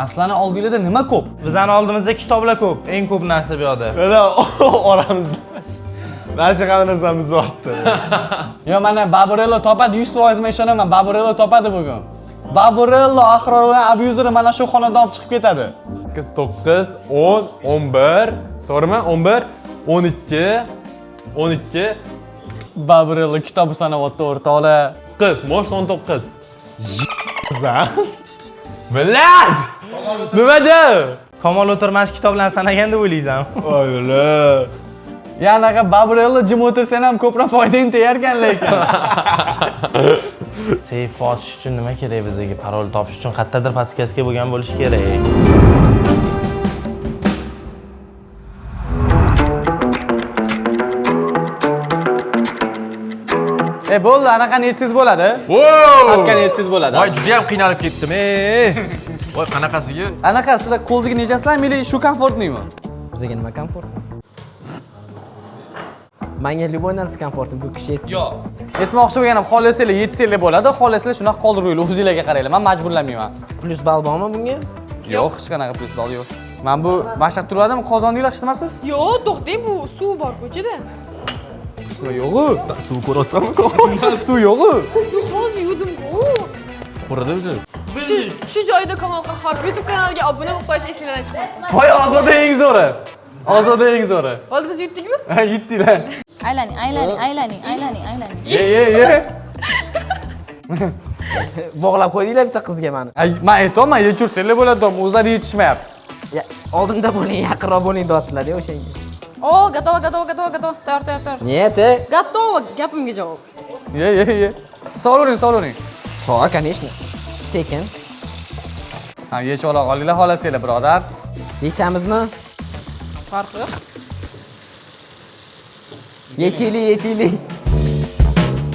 Aslani oldingizda nima ko'p? Bizani oldimizda kitoblar ko'p, eng ko'p narsa bu yoqda. Mana oramizda. Mana shu narsamiz bor. Yo, mana Baburello topadi, 100% men ishonaman. Baburello topadi bugun. Baburello Ahror bilan abuzer mana shu xonadan olib chiqib ketadi. 8, 9, 10, 11, to'g'rimi? 11, 12, 12. Baburello kitobi sanayapti o'rtoqlar. 9, может 19. Блядь! Nima gap? Kamol o'tirmash kitoblarni sanagan deb o'ylaysan. Voy ular. Ya anaqa Baburello jim o'tirsang ham ko'proq foydang tegarkan lekin. Seyf ochish uchun nima kerak bizga? Parol topish uchun qayerdadir podskaska bo'lgan bo'lishi kerak. Bo'ldi, anaqani yetsangiz bo'ladi. Shapkani yetsangiz bo'ladi. Voy, juda ham qiynalib ketdim, ey. Voy, qanaqasiga? Anaqa sizlar qo'ldagi nechasizlar, meni shu komfortniymi? Bizga nima komfort? Menga любой narsa komfortli, bu kishi yetsin. Yo'q. Aytmoqchi bo'lganim, xohlasanglar yetsanglar bo'ladi, xohlasanglar shunaqa qoldiringlar, o'zingizlarga qaranglar. Men majburlamayman. Plyus ball bormi bunga? Yo'q, hech qanaqa plyus ball yo'q. Men bu mashaq turadimi, qozondinglar hech nimasiz? Yo'q, to'xtang, bu suv bor ko'chada. Suv yo'q-u. Suv ko'rasizmi? Suv yo'q-u. Suv hozir yuvdim-ku. Quridi o'zi. Shu joyda Kamol Qahhorov YouTube kanaliga obuna bo'lib qo'yish esingizdan chiqmasin. Voy, Ozoda eng zo'ri. Ozoda eng zo'ri. Bo'ldi, biz yutdikmi? Ha, yutdinglar. Aylaning, aylaning, aylaning, aylaning, aylaning. Ye, ye, ye. Bog'lab qo'ydinglar bitta qizga meni. Ay, men aytyapman, yechursanglar bo'ladi, o'zlari yetishmayapti. Ya, oldimda bo'ling, yaqinroq bo'ling deyaptilar-da o'shanga. O, готово, готово, готово, готово. Tayyor, tayyor, tayyor. Нет, e. Готово, gapimga javob. Ye, ye, ye. Solavering, solavering. So'a, конечно. Sekin. Ha, yechib ola qolinglar, xohlasanglar, birodar. Yechamizmi? Farqi yo'q. Yechaylik, yechaylik.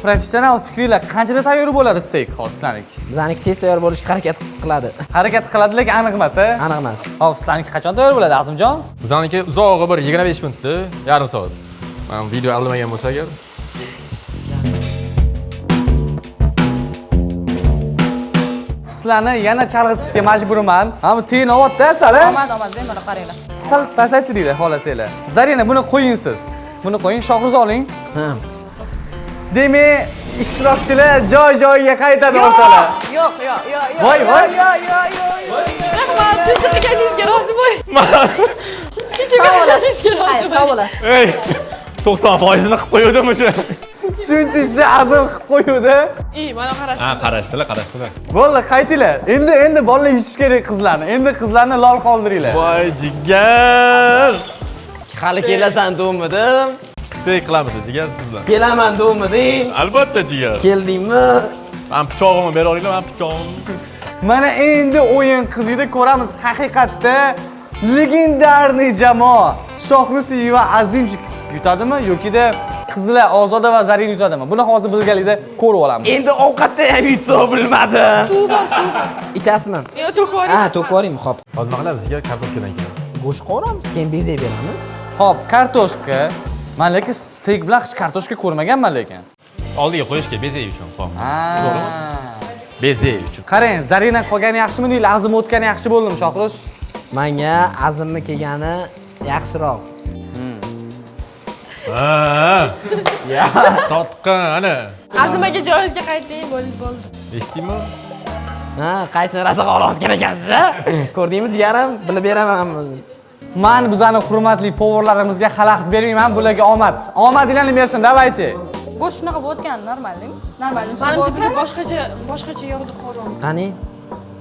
Professional fikringlar qanchada tayyor bo'ladi steyk hozir sizlarniki? Bizaniki tez tayyor bo'lishga harakat qiladi. Harakat qiladi, lekin aniq emas, a? Aniq emas. Hop, sizlarniki qachon tayyor bo'ladi, Azimjon? Bizaniki uzog'i bir 25 minutda, yarim soat. Men video aldamagan bo'lsa agar. Sizlarni yana chalg'itishga majburman. Hamma teyin olyapti, sal, a? Omad, omad, bemalol qaranglar. Sal pasaytiringlar, xohlasanglar. Zarina, buni qo'ying siz. Buni qo'ying, Shohruz oling. Ha. Demak, ishtirokchilar joy-joyiga qaytadi o'rtoqlar. Yo'q, yo'q, yo'q, yo'q. Voy, voy. Yo'q, yo'q, yo'q, yo'q. Rahmat, shuncha qilganingizga rozi bo'ling. Shuncha Sog' bo'lasiz. qilganingizga rozi Xayr, sog' bo'lasiz. Ey, 90% qilib qo'yuvdim o'sha. Shuncha ishni Azim qilib qo'yuvdi. Ey, mana qarashdi. Ha, qarashdilar, qarashdilar. Bo'ldi, qaytinglar. Endi bolalar yutish kerak qizlarni. Endi qizlarni lol qoldiringlar. Voy, jigar. Hali kelasan deganmidim. Steyk qilamiz, jigar siz bilan. Kelaman deganmiding? Albatta, jigar. Keldingmi? Men pichog'imni bera olinglar, men pichog'im. Mana endi o'yin qiziydi, ko'ramiz haqiqatda legendarniy jamoa Shohruz va Azimchik yutadimi yokida qizlar Ozoda va Zarin yutadimi? Buni hozir birgalikda ko'rib olamiz. Endi ovqatda ham yutsa bilmadim. Suv bor, suv bor. Ichasizmi? Yo'q, to'kib yuboring. Ha, to'kib yuboringmi? Xo'p. Hozir nima qilamiz, jigar? Kartoshkadan keyin. Go'sht qovuramiz, keyin bezak beramiz. Xo'p, kartoshka. Men lekin steyk bilan hech kartoshka ko'rmaganman lekin. Oldiga qo'yishga bezak uchun qo'yamiz. To'g'rimi? Bezak uchun. Qarang, Zarina qolgani yaxshimi deydi, Azim o'tgani yaxshi bo'ldimi, Shohruz? Menga Azimni kelgani yaxshiroq. Ha. Ya. Sotqin, ana. Azim aka joyingizga qayting, bo'ldi, bo'ldi. Eshitdingmi? Ha, qaytini rosa qolayotgan ekansiz, a? Ko'rdingmi jigarim? Bilib beraman. Men bizani hurmatli povarlarimizga xalaqit bermayman, bularga omad. Omadinglarni bersin, давайте. Go'sht shunaqa bo'tgan, normalmi? Normalmi? Menimcha biz boshqacha yog'da qovuramiz. Qani?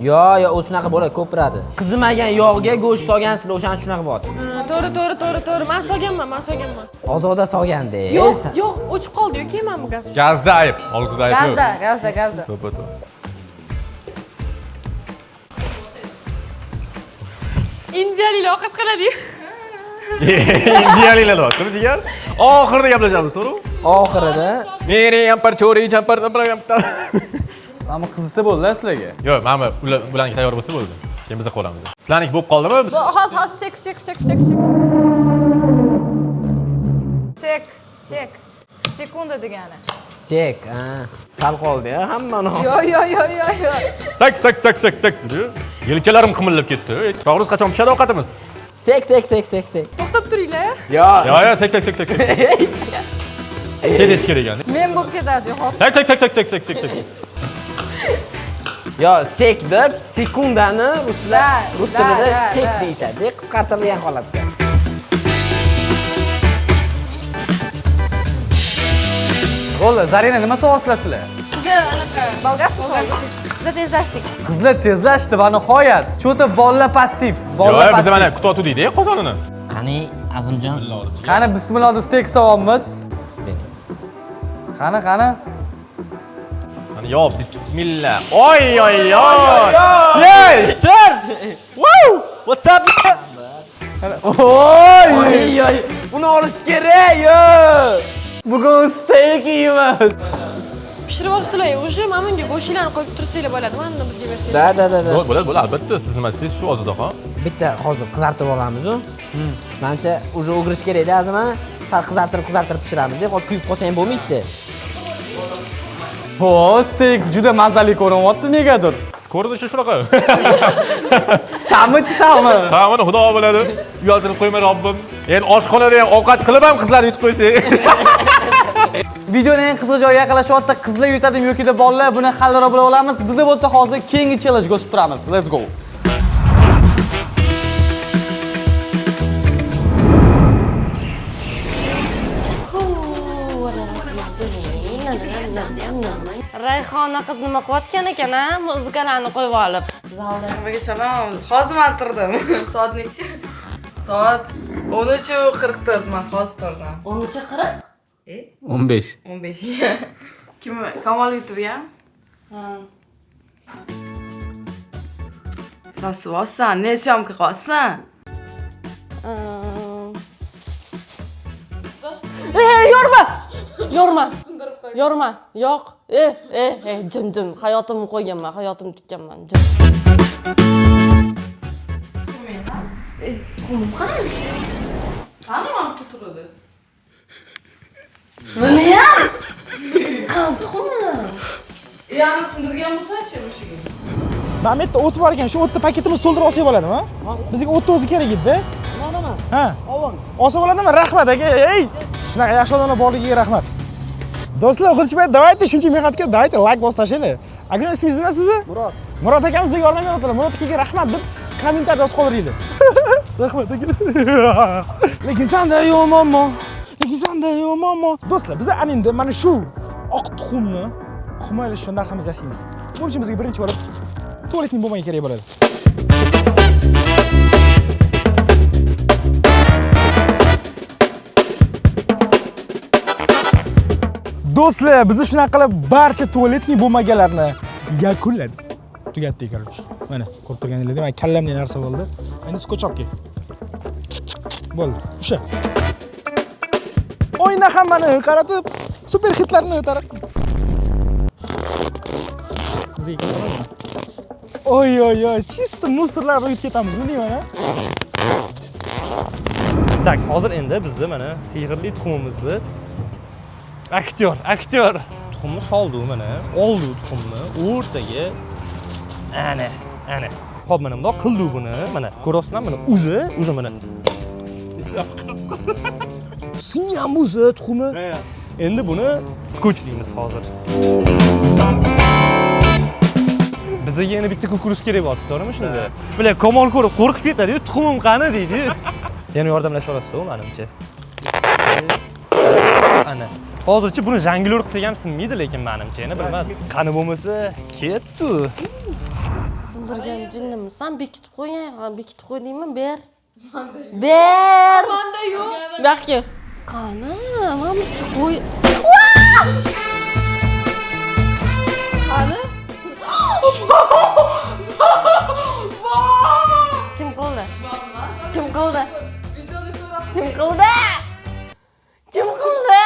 Yo, yo, u shunaqa bo'ladi, ko'piradi. Qizimagan yog'ga go'sht solgansizlar, o'shaning shunaqa bo'ladi. To'g'ri, to'g'ri, to'g'ri, to'g'ri. Men solganman, men solganman. Ozoda solganda. Yo'q, yo'q, o'chib qoldi yoki mana bu gaz. Gazda ayib, og'zida ayib. Gazda, gazda, gazda. To'ppa to'g'ri. Indiyaliklar ovqat qiladi-yu. Indiyaliklar deyaptimi jigar? Oxirida gaplashamiz, to'g'rimi? Oxirida. Meri yampar cho'ri champar champar. Mana qizisa bo'ldi sizlarga. Yo'q, mana bularniki tayyor bo'lsa bo'ldi. Keyin biz qo'yamiz. Sizlarniki bo'lib qoldimi? Hozir, hozir sek, sek, sek, sek, sek. Sek, sek. Sekunda degani. Sek, ha. Sal qoldi-ya, hammani. Yo, yo, yo, yo, yo. Sak, sak, sak, sak, sak dedi. Yelkalarim qimillab ketdi. To'g'risi qachon pishadi ovqatimiz? Sek, sek, sek, sek, sek. To'xtab turinglar. Yo, yo, yo, sek, sek, sek, sek, sek. Tez etish kerak ekan. Men bo'lib ketadi, hozir. Sak, sak, sak, sak, sak, sak, sak. Yo, sek deb sekundani ruslar rus tilida sek deyishadi, qisqartirilgan holatda. Bo'ldi, Zarina, nima so'rasizlar sizlar? Biz anaqa bolgarskiy sous. Biz tezlashdik. Qizlar tezlashdi va nihoyat. Cho'ta bolalar passiv. Bolalar passiv. Biz mana kutib-da qozonini. Qani, Azimjon. Qani bismillah deb steyk solamiz. Qani, qani. Qani, yo bismillah. Oy oy oy. Yes, sir. Woo! What's up? Oy oy oy. Buni olish kerak, yo. Bugun steyk yeymiz. Pishirib olsizlar, уже mana bunga go'shtlarni qo'yib tursanglar bo'ladi, mana bizga bersanglar. Da, da, da, da. Bo'ladi, bo'ladi, albatta. Siz nima, siz shu Ozodaxon? Bitta hozir qizartirib olamiz-u. Menimcha, уже o'girish kerak-da, Azim, ha? Sal qizartirib, qizartirib pishiramiz-da. Hozir kuyib qolsa ham bo'lmaydi. Ho, steyk juda mazali ko'rinyapti negadir. Ko'rinishi shunaqa. Ta'mi-chi, ta'mi? Ta'mini Xudo biladi. Uyaltirib qo'yma Robbim. Endi oshxonada ham ovqat qilib ham qizlarni yutib qo'ysak. Videoning eng qiziq joyi yaqinlashyapti. Qizlar yutadimi yoki bolalar, buni haliroq bila olamiz. Biz bo'lsa hozir keyingi challenge-ga o'tib turamiz. Let's go. Rayhona qiz nima qilayotgan ekan, a? Muzikalarni qo'yib olib. Hammaga salom. Hozir men turdim. Soat necha? Soat 13:44 men hozir turdim. 13:40? 15. 15. Kim Kamol YouTube'ga? Ha. San suvasan, ne syomka qilyapsan? Yorma! Yorma! Yorma! Yo'q. Jim, jim. Hayotimni qo'yganman, hayotimni tikkanman. Jim. Tuxumim qani? Qani mana bu turadi? Nima? Qani tuxumim? Ya'ni sindirgan bo'lsan-chi o'shaga. Mana bu yerda o't bor ekan, shu o'tni paketimizni to'ldirib olsak bo'ladimi? Bizga o'tni o'zi kerak edi-da. Nimanimi? Ha. Oling. Olsa bo'ladimi? Rahmat aka. Ey, shunaqa yaxshi odamlar borligiga rahmat. Do'stlar, xuddi shu payt давайте shuncha mehnatga давайте like bosib tashlanglar. Aka, ismingiz nima sizni? Murod. Murod akam bizga yordam beradilar. Murod akaga rahmat deb kommentariy yozib qoldiringlar. Rahmat aka. Lekin senda yo'q muammo. Lekin senda yo'q muammo. Do'stlar, biz ana endi mana shu oq tuxumni himoyalash uchun narsamiz yasaymiz. Buning uchun bizga birinchi bo'lib tualetning bo'lmagi kerak bo'ladi. Do'stlar, biz shunaqa qilib barcha tualetning bo'lmaganlarni yakunladik. Tugatdik, короче. Mana ko'rib turganingizdek, mana kallamda narsa bo'ldi. Endi skoch olib kel. Bo'ldi, o'sha. O'yinda hammani qaratib, super hitlarni tarab. Bizga keladimi? Oy oy oy, чисто мусорlarni yutib ketamizmi deyman, ha? Tak, hozir endi bizni mana sehrli tuxumimizni aktyor tuxumni soldi mana, oldi tuxumni o'rtaga. Ana, ana. Xo'p, mana bundoq qildi buni. Mana ko'rasizlar, mana o'zi mana. Singan o'zi tuxumi. Endi buni skotchlaymiz hozir. Bizga yana bitta kukuruz kerak bo'ldi, to'g'rimi shunda? Bilar, Kamol ko'rib qo'rqib ketadi-yu, tuxumim qani deydi-yu. Yana yordamlasha olasiz-ku, menimcha. Ana. Hozircha buni jonglyor qilsak ham sinmaydi, lekin menimcha, yana bilmadim. Qani bo'lmasa, ketdi. Sindirgan jinnimisan, bekitib qo'ying, bekitib qo'ydingmi, ber. Ber. Menda yo'q. Buyoqqa. Qani, mana bu qo'y. Qani? Kim qildi? Kim qildi? Kim qildi? Kim qildi?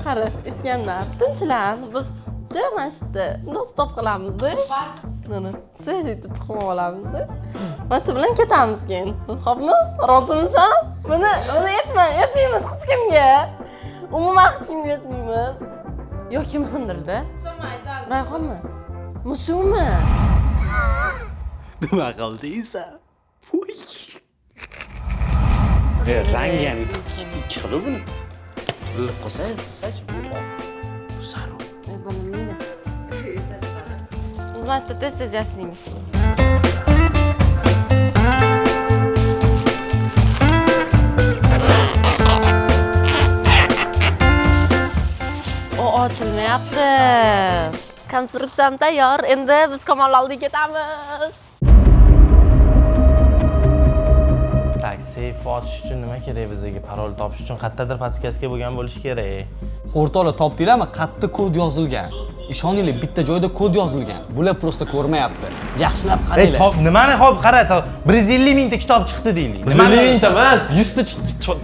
Qara, Iskandar, tinchlan. Biz mana shu yerda shundoq stop qilamiz-da. Mana, свежий tuxum olamiz-da. Mana shu bilan ketamiz keyin. Xo'pmi? Rozimisan? Buni aytmaymiz hech kimga. Umuman hech kimga aytmaymiz. Yo, kim sindirdi? Rayhonmi? Mushukmi? Nima qildingsan? Voy. Rangi ham ikki xil buni. Bilib qolsa, sach bu oq, bu sariq. Bilinmaydi. Biz mana shu tez-tez yashaymiz. O ochilmayapti. Konstruksiyam tayyor. Endi biz Kamol oldiga ketamiz. Tak, seyf ochish uchun nima kerak bizga? Parol topish uchun qayerdadir podskaska bo'lgan bo'lishi kerak. O'rtoqlar, topdinglarmi? Qayerda kod yozilgan? Ishoninglar, bitta joyda kod yozilgan. Bular prosta ko'rmayapti. Yaxshilab qaranglar. Top, nimani hop qara, 150 mingta kitob chiqdi deylik. 150 mingta emas, 100 ta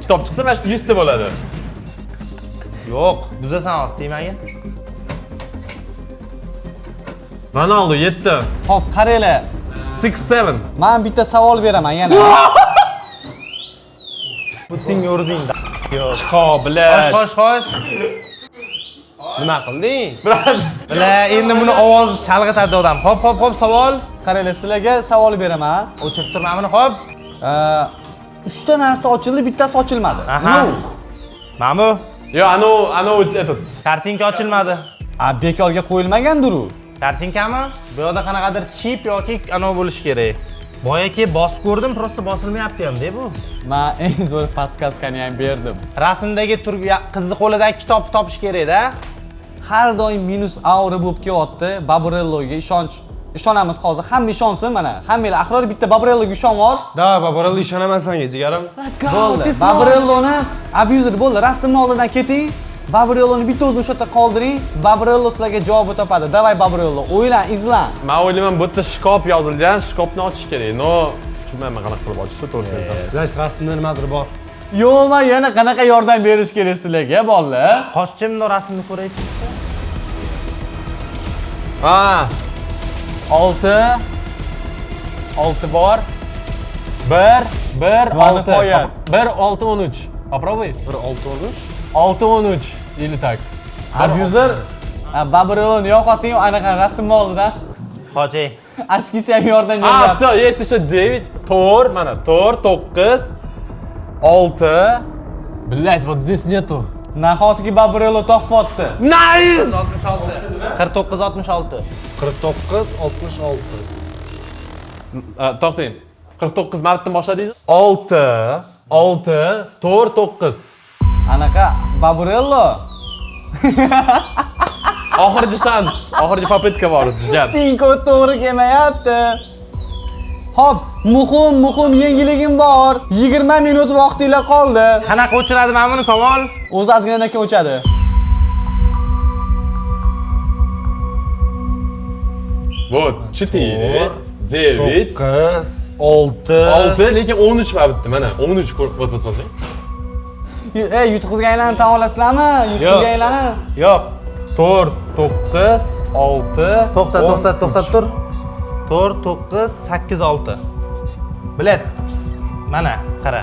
kitob chiqsa, mana shu 100 ta bo'ladi. Yo'q, buzasan hozir, tegmagin. Ronaldo 7. Hop, qaranglar. 6 7. Men bitta savol beraman yana. Butinga urding. Yo'q. Chiqo, bilar. Xo'sh, xo'sh, xo'sh. Nima qilding? Bila, endi buni ovozi chalg'itadi odam. Hop, hop, hop, savol. Qaranglar, sizlarga savol beraman. O'chirib turman buni, hop. 3 ta narsa ochildi, bittasi ochilmadi. Aha. Mana bu. Yo, anu этот. Kartinka ochilmadi. A, bekorga qo'yilmagandir u. Kartinkami? Bu yoqda qanaqadir chip yoki anov bo'lishi kerak. Boyaki bosib ko'rdim, prosta bosilmayapti ham-da bu. Men eng zo'r podskaskani ham berdim. Rasmdagi qizni qo'lidagi kitobni topish kerak-da. Har doim minus aura bo'lib kelyapti. Baburelloga ishonamiz hozir. Hamma ishonsin mana. Hammanglar Ahror bitta Baburelloga ishonvor. Da, Baburello ishonaman senga, jigarim. Bo'ldi. Baburelloni abuser bo'ldi. Rasmni oldidan keting. Baburelloni bitta o'zini o'sha yerda qoldiring. Baburello sizlarga javobni topadi. Davay Baburello, o'ylan, izlan. Men o'ylayman, bu yerda shkop yozilgan, shkopni ochish kerak. No, tushunmayman qanaqa qilib ochishni, to'g'risini aytsam. Znash, rasmda nimadir bor. Yo'q, men yana qanaqa yordam berish kerak sizlarga, bolalar? Qochchimni rasmni ko'raychi. Ha. 6 6 bor. 1 1 6 1 6 13. Попробуй. 1 6 13. 6 13 или так. Abuser Baburelloni yo'qoting, anaqa rasmni oldidan. Hoji. Ochkisi ham yordam bermayapti. А, всё, есть еще 9. 4, mana 4 9 6. Блять, вот здесь нету. Nahotki Baburello topyapti. Nice! 49 66. 49 66. To'xtang. 49 martadan boshladingiz. 6 6 4 9. Anaqa Baburello. Oxirgi shans, oxirgi попытка bor, jigar. Pin kod to'g'ri kelmayapti. Hop, muhim yangiligim bor. 20 minut vaqtinglar qoldi. Qanaqa o'chiradi mana buni Kamol? O'zi ozginadan keyin o'chadi. Вот, 4 9 9 6 6, lekin 13 mana bitta, mana 13 ko'rib o'tmasang. Ey, yutqizganlarni tan olasizlarmi? Yutqizganlarni? Yo'q. 4 9 6 To'xta, to'xta, to'xtab tur. 4 9 8 6. Bilet. Mana, qara.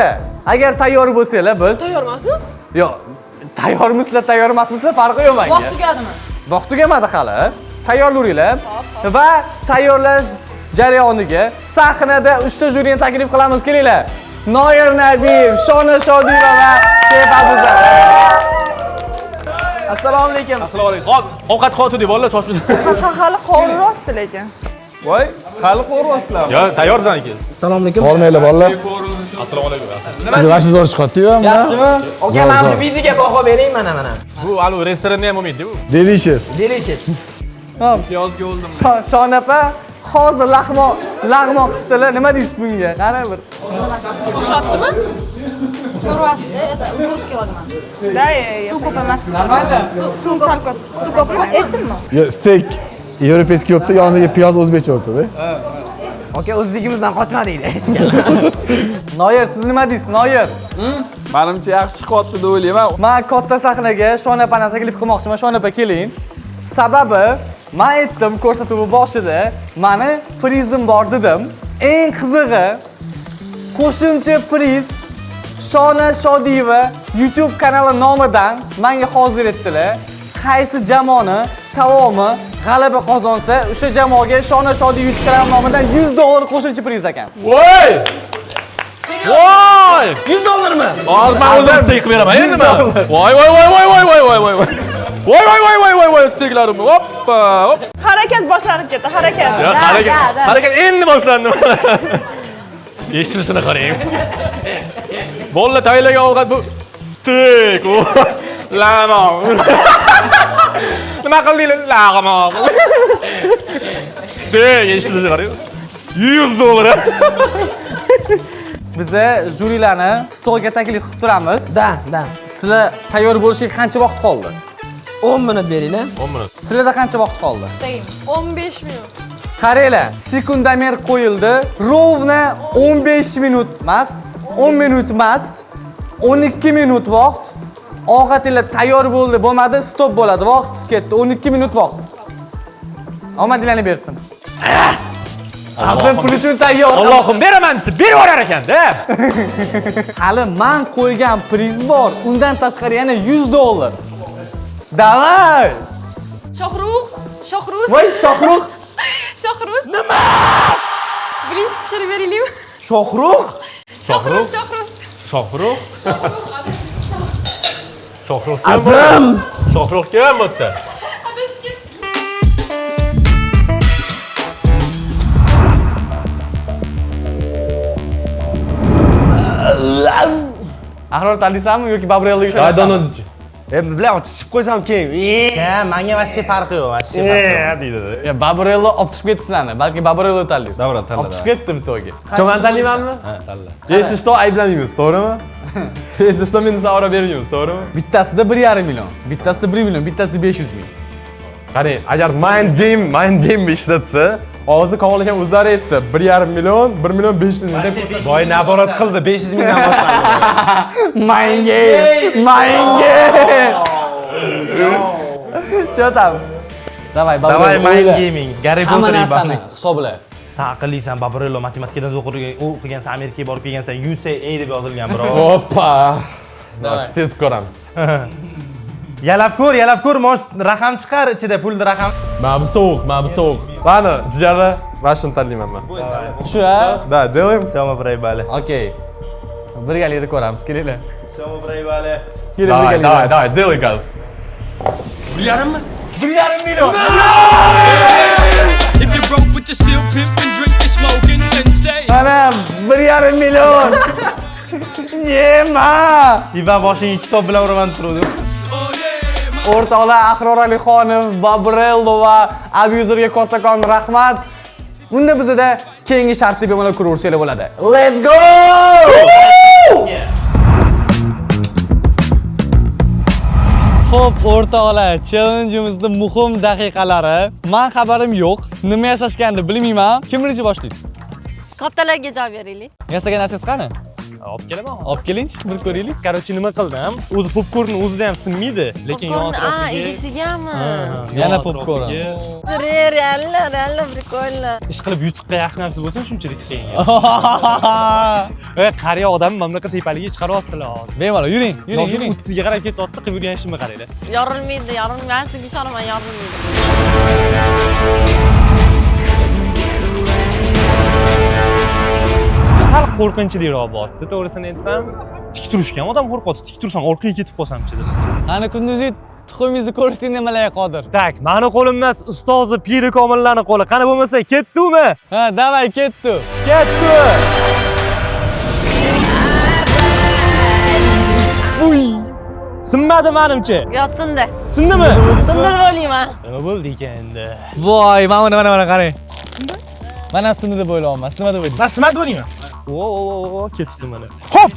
Qaranglar, agar tayyor bo'lsanglar biz Tayyor emasmiz? Yo'q, tayyormisizlar, tayyor emasmisizlar farqi yo'q menga. Vaqt tugadimi? Vaqt tugamadi hali. Tayyorlaringlar va tayyorlash jarayoniga sahnada 3 ta jyurini taklif qilamiz. Kelinglar. Noir Nabiyev, Shona Shodiyeva va Sheyf Abuzar. Assalomu alaykum. Assalomu alaykum. Hop, ovqat qotdi bolalar, shoshmang. Hali qovuryapti lekin. Voy, hali qovuryapsizlarmi? Yo, tayyor bizaniki. Assalomu alaykum. Hormanglar bolalar. Assalomu alaykum. Nima zo'r chiqyapti-yu. Yaxshimi? Aka, mana buni videoga baho bering mana mana. Bu anu restoranda ham bo'lmaydi bu. Delicious. Delicious. Hop. Piyozga o'ldim. Shona opa hozir lag'mon qilibdilar. Nima deysiz bunga? Qani bir. O'xshatdimi? Sho'rvasida, это уйгурский lag'mon. Да, я Suv ko'p emas. Нормально? Suv ko'p. Suv ko'p aytdimmi? Yo, steak европейский bo'libdi, yoniga piyoz o'zbekcha o'rtada. Aka, o'zligimizdan qochmadik. Noir, siz nima deysiz? Noir. Menimcha yaxshi chiqyapti deb o'ylayman. Men katta sahnaga Shona opani taklif qilmoqchiman. Shona opa keling. Sababi men aytdim ko'rsatuv boshida, mani prizim bor dedim. Eng qizig'i qo'shimcha priz Shona Shodiyeva YouTube kanali nomidan menga hozir etdilar. Qaysi jamoani taomi g'alaba qozonsa, o'sha jamoaga Shona Shodiy YouTube kanali nomidan $100 qo'shimcha priz ekan. Voy! Voy! 100 dollarmi? Hozir men o'zim steyk qilib beraman endi nima? Voy voy voy voy voy voy voy voy voy. Voy voy voy voy voy voy steyklarim. Hoppa, hop. Harakat boshlanib ketdi, harakat. Yo, harakat. Harakat endi boshlandi. Eshitilishini qarang. Bolalar tayyorlagan ovqat bu steyk. Lag'mon. Nima qildinglar? Lag'mon. Steyk eshitilishini qarang. $100. Biza jurilarni stolga taklif qilib turamiz. Da, da. Sizlar tayyor bo'lishiga qancha vaqt qoldi? 10 minut beringlar. 10 minut. Sizlarda qancha vaqt qoldi? Same. 15 minut. Qaranglar, sekundomer qo'yildi. Ровно 15 minut emas, 10 minut emas, 12 minut vaqt. Ovqatinglar tayyor bo'ldi, bo'lmadi, stop bo'ladi. Vaqt ketdi. 12 minut vaqt. Omadinglarni bersin. Azim pul uchun tayyor. Allohim beraman desa berib yuborar ekan-da. Hali men qo'ygan priz bor. Undan tashqari yana $100. Davay! Shohrux, Shohruz. Voy, Shohrux. Shohruz. Nima? Birinchi pishirib beraylikmi? Shohrux? Shohrux? Shohruz. Shohrux? Shohrux. Azim! Shohrux kim bu yerda? Ahror tanlaysanmi yoki Babrelloga ishonasizmi? Donozchi. Bilan ochib qo'ysam keyin. Ha, menga vashshe farqi yo'q, vashshe farqi yo'q. Deydi. Ya Babrello olib chiqib ketdi sizlarni. Balki Babrello tanlaydi. Davra tanla. Olib chiqib ketdi bu to'yga. Cho men tanlaymanmi? Ha, tanla. Если что, ayblamaymiz, to'g'rimi? Если что, meni savora bermaymiz, to'g'rimi? Bittasida 1,5 million, bittasida 1 million, bittasida 500 ming. Qarang, agar mind game ishlatsa, hozir Kamol akam o'zlari aytdi, 1,5 million, 1 million 500 ming deb. Boy naborot qildi, 500 mingdan boshlandi. Mind game, mind game. Что там? Давай, Давай mind gaming. Garri Hamma Potter narsani hisobla. Sen aqllisan, Babrello matematikadan o'qigansan, Amerikaga borib kelgansan, UCA deb yozilgan birov. Oppa. Sezib ko'ramiz. Yalab ko'r, yalab ko'r, mosh raqam chiqar ichida, pulni raqam. Mana bu sovuq, mana bu sovuq. Mana, jigarlar, mana shuni tanlayman men. Shu, ha? Да, делаем. Всё, мы проебали. Okey. Birgalikda ko'ramiz, kelinglar. Всё, мы проебали. Давай, давай, давай, делай газ. 1,5 mi? 1,5 million. If you're broke but you're still pimping, drinking, smoking and say Mana 1,5 million. Yema! Ivan boshingga kitob bilan uraman turdi. O'rtoqlar, Ahror Alixonov, Babrello va Abuzerga kattakon rahmat. Bunda bizda keyingi shartli bemalol ko'raversanglar bo'ladi. Let's go! Xo'p, o'rtoqlar, challenge'imizning muhim daqiqalari. Men xabarim yo'q. Nima yasashganini bilmayman. Kim birinchi boshlaydi? Kattalarga javob beraylik. Yasagan narsangiz qani? Olib kelaman. Olib kelingchi, bir ko'raylik. Короче, nima qildim? O'zi popkorn o'zida ham sinmaydi, lekin yon atrofiga. Egishigami? Yana popkorn. Реально, реально прикольно. Ish qilib yutuqqa yaxshi narsa bo'lsin, shuncha risk qiyin. Ey, qariya odam mana bunaqa tepaligiga chiqaryapsizlar hozir. Bemalol, yuring, yuring, yuring. 30 ga qarab ketyapti, qilib yurgan ishimni qaranglar. Yorilmaydi, yorilmaydi. Men sizga ishonaman, yorilmaydi. Sal qo'rqinchliroq bo'pti, to'g'risini aytsam. Tik turishga ham odam qo'rqyapti. Tik tursam orqaga ketib qolsamchi dedim. Qani Kunduzi tuxumingizni ko'rishdik nimalarga qodir? Tak, meni qo'lim emas, ustozi Piri Komillarning qo'li. Qani bo'lmasa, ketdimi? Ha, davay, ketdi. Ketdi. Uy! Sinmadi menimcha. Yo, sindi. Sindimi? Sindi deb o'ylayman. Nima bo'ldi ekan endi? Voy, mana mana qarang. Mana sindi deb o'ylayapman. Siz nima deb o'ylaysiz? Men sinmadi deb o'ylayman. O, ketdi mana. Hop!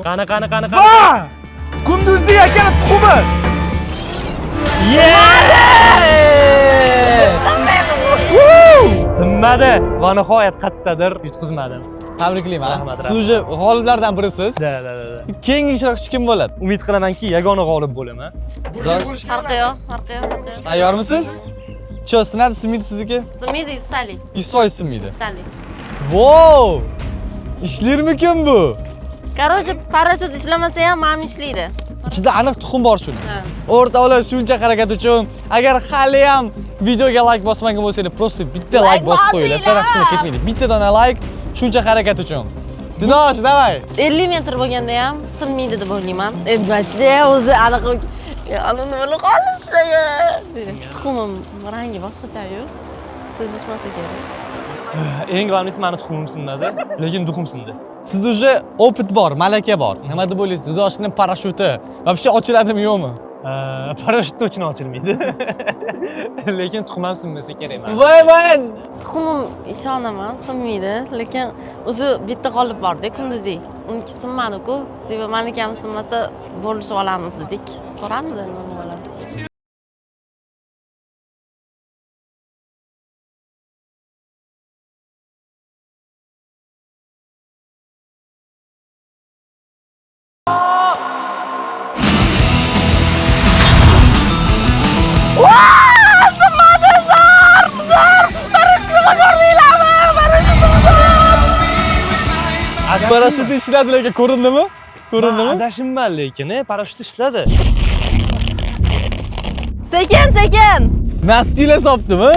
Qani, qani, qani, qani. Va! Kunduzi akani tuxumi. Sinmadi. Va nihoyat qayerdadir yutqizmadim. Tabriklayman. Rahmat, Siz уже g'oliblardan birisiz. Da, da, da. Keyingi ishtirokchi kim bo'ladi? Umid qilamanki, yagona g'olib bo'laman. Farqi yo'q, farqi yo'q, farqi yo'q. Tayyormisiz? Cho, sinadi, sinmaydi sizniki? Sinmaydi, 100 talik. 100% sinmaydi. 100 talik. Wow! Ishlarmikin bu? Короче, parashyut ishlamasa ham mana ishlaydi. Ichida aniq tuxum bor shuni. O'rtoqlar, shuncha harakat uchun agar hali ham videoga like bosmagan bo'lsangiz, просто bitta like bosib qo'yinglar. Sizlar hech nima ketmaydi. Bitta dona like shuncha harakat uchun. Didosh, davay. 50 metr bo'lganda ham sinmaydi deb o'ylayman. Endi вообще o'zi aniq nima qolsa. Tuxumim rangi boshqacha-yu. Sezishmasa kerak. Eng главныйsi meni tuxumim sinmadi, lekin duxum sindi. Sizda уже опыт bor, malaka bor. Nima deb o'ylaysiz? Didoshning parashyuti вообще ochiladimi yo'qmi? Parashyut точно ochilmaydi. Lekin tuxum ham sinmasa kerak mana. Voy voy! Tuxumim ishonaman, sinmaydi, lekin o'zi bitta g'olib bordi Kunduzi. Uniki sinmadi-ku. Deb meniki ham sinmasa bo'lishib olamiz dedik. Ko'ramiz endi nima bo'ladi. Parashyut ishladi lekin ko'rindimi? Ko'rindimi? Adashimman lekin, parashyut ishladi. Sekin, sekin. Naskilar sopdimi?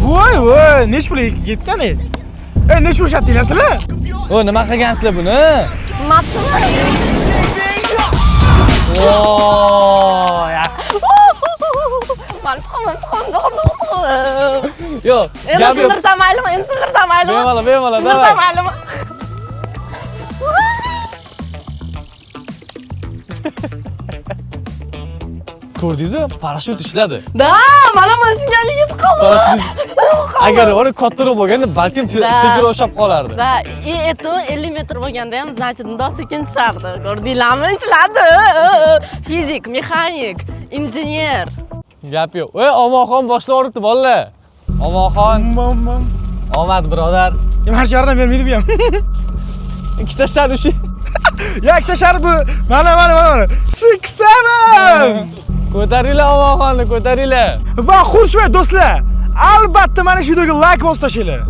Voy, voy, nech pul ketgan ey? Ey, nech pul shatdinglar sizlar? O, nima qilgansizlar buni? Sinmabdimi? Voy, yaxshi. Mani tuxumim, tuxumim, tuxumim. Yo'q, endi sindirsam maylimi? Endi sindirsam maylimi? Bemalol, bemalol, sindirsam maylimi? Ko'rdingizmi? Parashyut ishladi. Da, mana mashinani yetib qoldi. Parashyut agar uni kattaroq bo'lganda balkim sekinroq ushlab qolardi. Da, etim 50 metr bo'lganda ham, значит, bundoq sekin tushardi. Ko'rdinglarmi? Ishladi. Fizik, mexanik, injener. Gap yo'q. Ey, Omonxon boshla og'ritdi bolalar. Omonxon. Omad birodar. Nima hech yordam bermaydi bu ham. Ikkita shar ushi. Ya ikkita shar bu. Mana, mana, mana. 6 7. Ko'taringlar Omonxonni, ko'taringlar. Va xursand do'stlar, albatta mana shu videoga like bosib tashlanglar.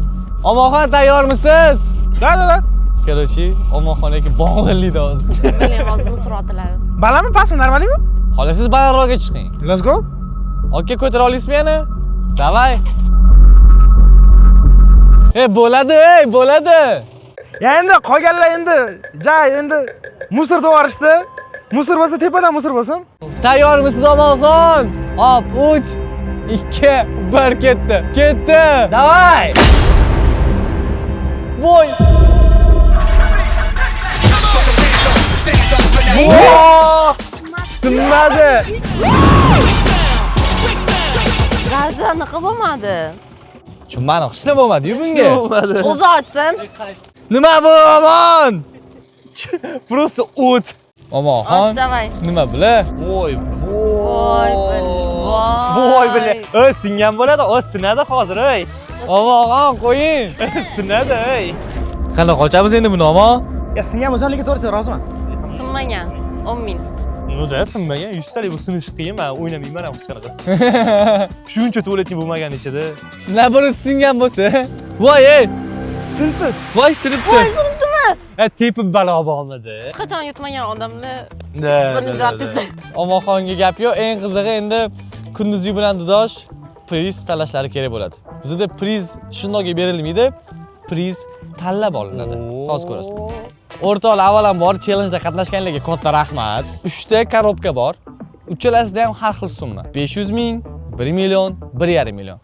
Omonxon tayyormisiz? Da, da, da. Короче, Omonxon aka bog'illaydi hozir. Bilmayman, hozir musor otiladi. Balandmi, pastmi, normalmi? Xohlasangiz balandroqga chiqing. Let's go. Aka, ko'tara olasizmi yana? Davay. Ey, bo'ladi, ey, bo'ladi. Ya endi qolganlar endi, ja endi musor to'g'rishdi. Musor bo'lsa tepadan musor bo'lsin. Tayyormisiz Omonxon? Hop, 3 2 1 ketdi. Ketdi. Davay. Voy. Voy! Sinmadi. Raja anaqa bo'lmadi. Tushunmadim, hech nima bo'lmadi-yu bunga. Bo'lmadi. O'zi ochsin. Nima bu Omon? Просто o't. Omonxon. Och, davay. Nima bular? Voy, voy, voy, bile. Ey, singan bo'ladi, o sinadi hozir, ey. Omonxon, qo'ying. Sinadi, ey. Qanaqa qochamiz endi buni, Omon? Ya singan bo'lsa, lekin to'g'risi roziman. Sinmagan. 10 ming. Ну da, sinmagan. 100 talik bu sinishi qiyin, men o'ynamayman ham hech qanaqasini. Shuncha tualetni bo'lmagan ichida. Na biri singan bo'lsa. Voy, ey. Sinibdi. Voy, sinibdi. Voy, sinibdimi? Tepib balo bo'lmadi. Hech qachon yutmagan odamlar birinchi marta yutdi. Omonxonga gap yo'q. Eng qizig'i endi Kunduzgi bilan Dudosh priz tanlashlari kerak bo'ladi. Bizda priz shundoqga berilmaydi. Priz tanlab olinadi. Hozir ko'rasizlar. O'rtoqlar, avvalambor challengeda qatnashganlarga katta rahmat. 3 ta korobka bor. Uchalasida ham har xil summa. 500 ming, 1 million, 1,5 million.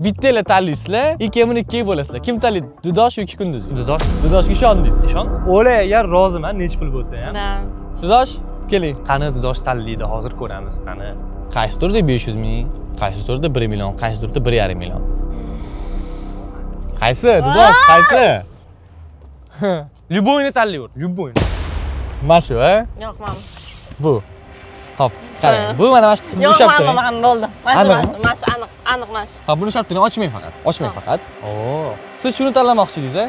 Bittala tanlaysizlar, ikkimini ikkiga bo'lasizlar. Kim tanlaydi? Dudosh yoki Kunduz? Dudosh. Dudoshga ishondingiz? Ishon. O'lay, agar roziman, nech pul bo'lsa ham. Da. Dudosh, keling. Qani Dudosh tanlaydi, hozir ko'ramiz, qani. Qaysi turda 500 ming, qaysi turda 1 million, qaysi turda 1,5 million. Qaysi? Dudosh, qaysi? Любойni tanlayver, любойni. Mana shu, a? Yo'q, mana. Bu. Xo'p, qarang. Bu mana mana shu sizni ushlab turing. Yo'q, mana bo'ldi. Mana shu, mana shu aniq, aniq mana shu. Ha, buni ushlab turing, ochmang faqat. Ochmang faqat. Siz shuni tanlamoqchi edingiz, a?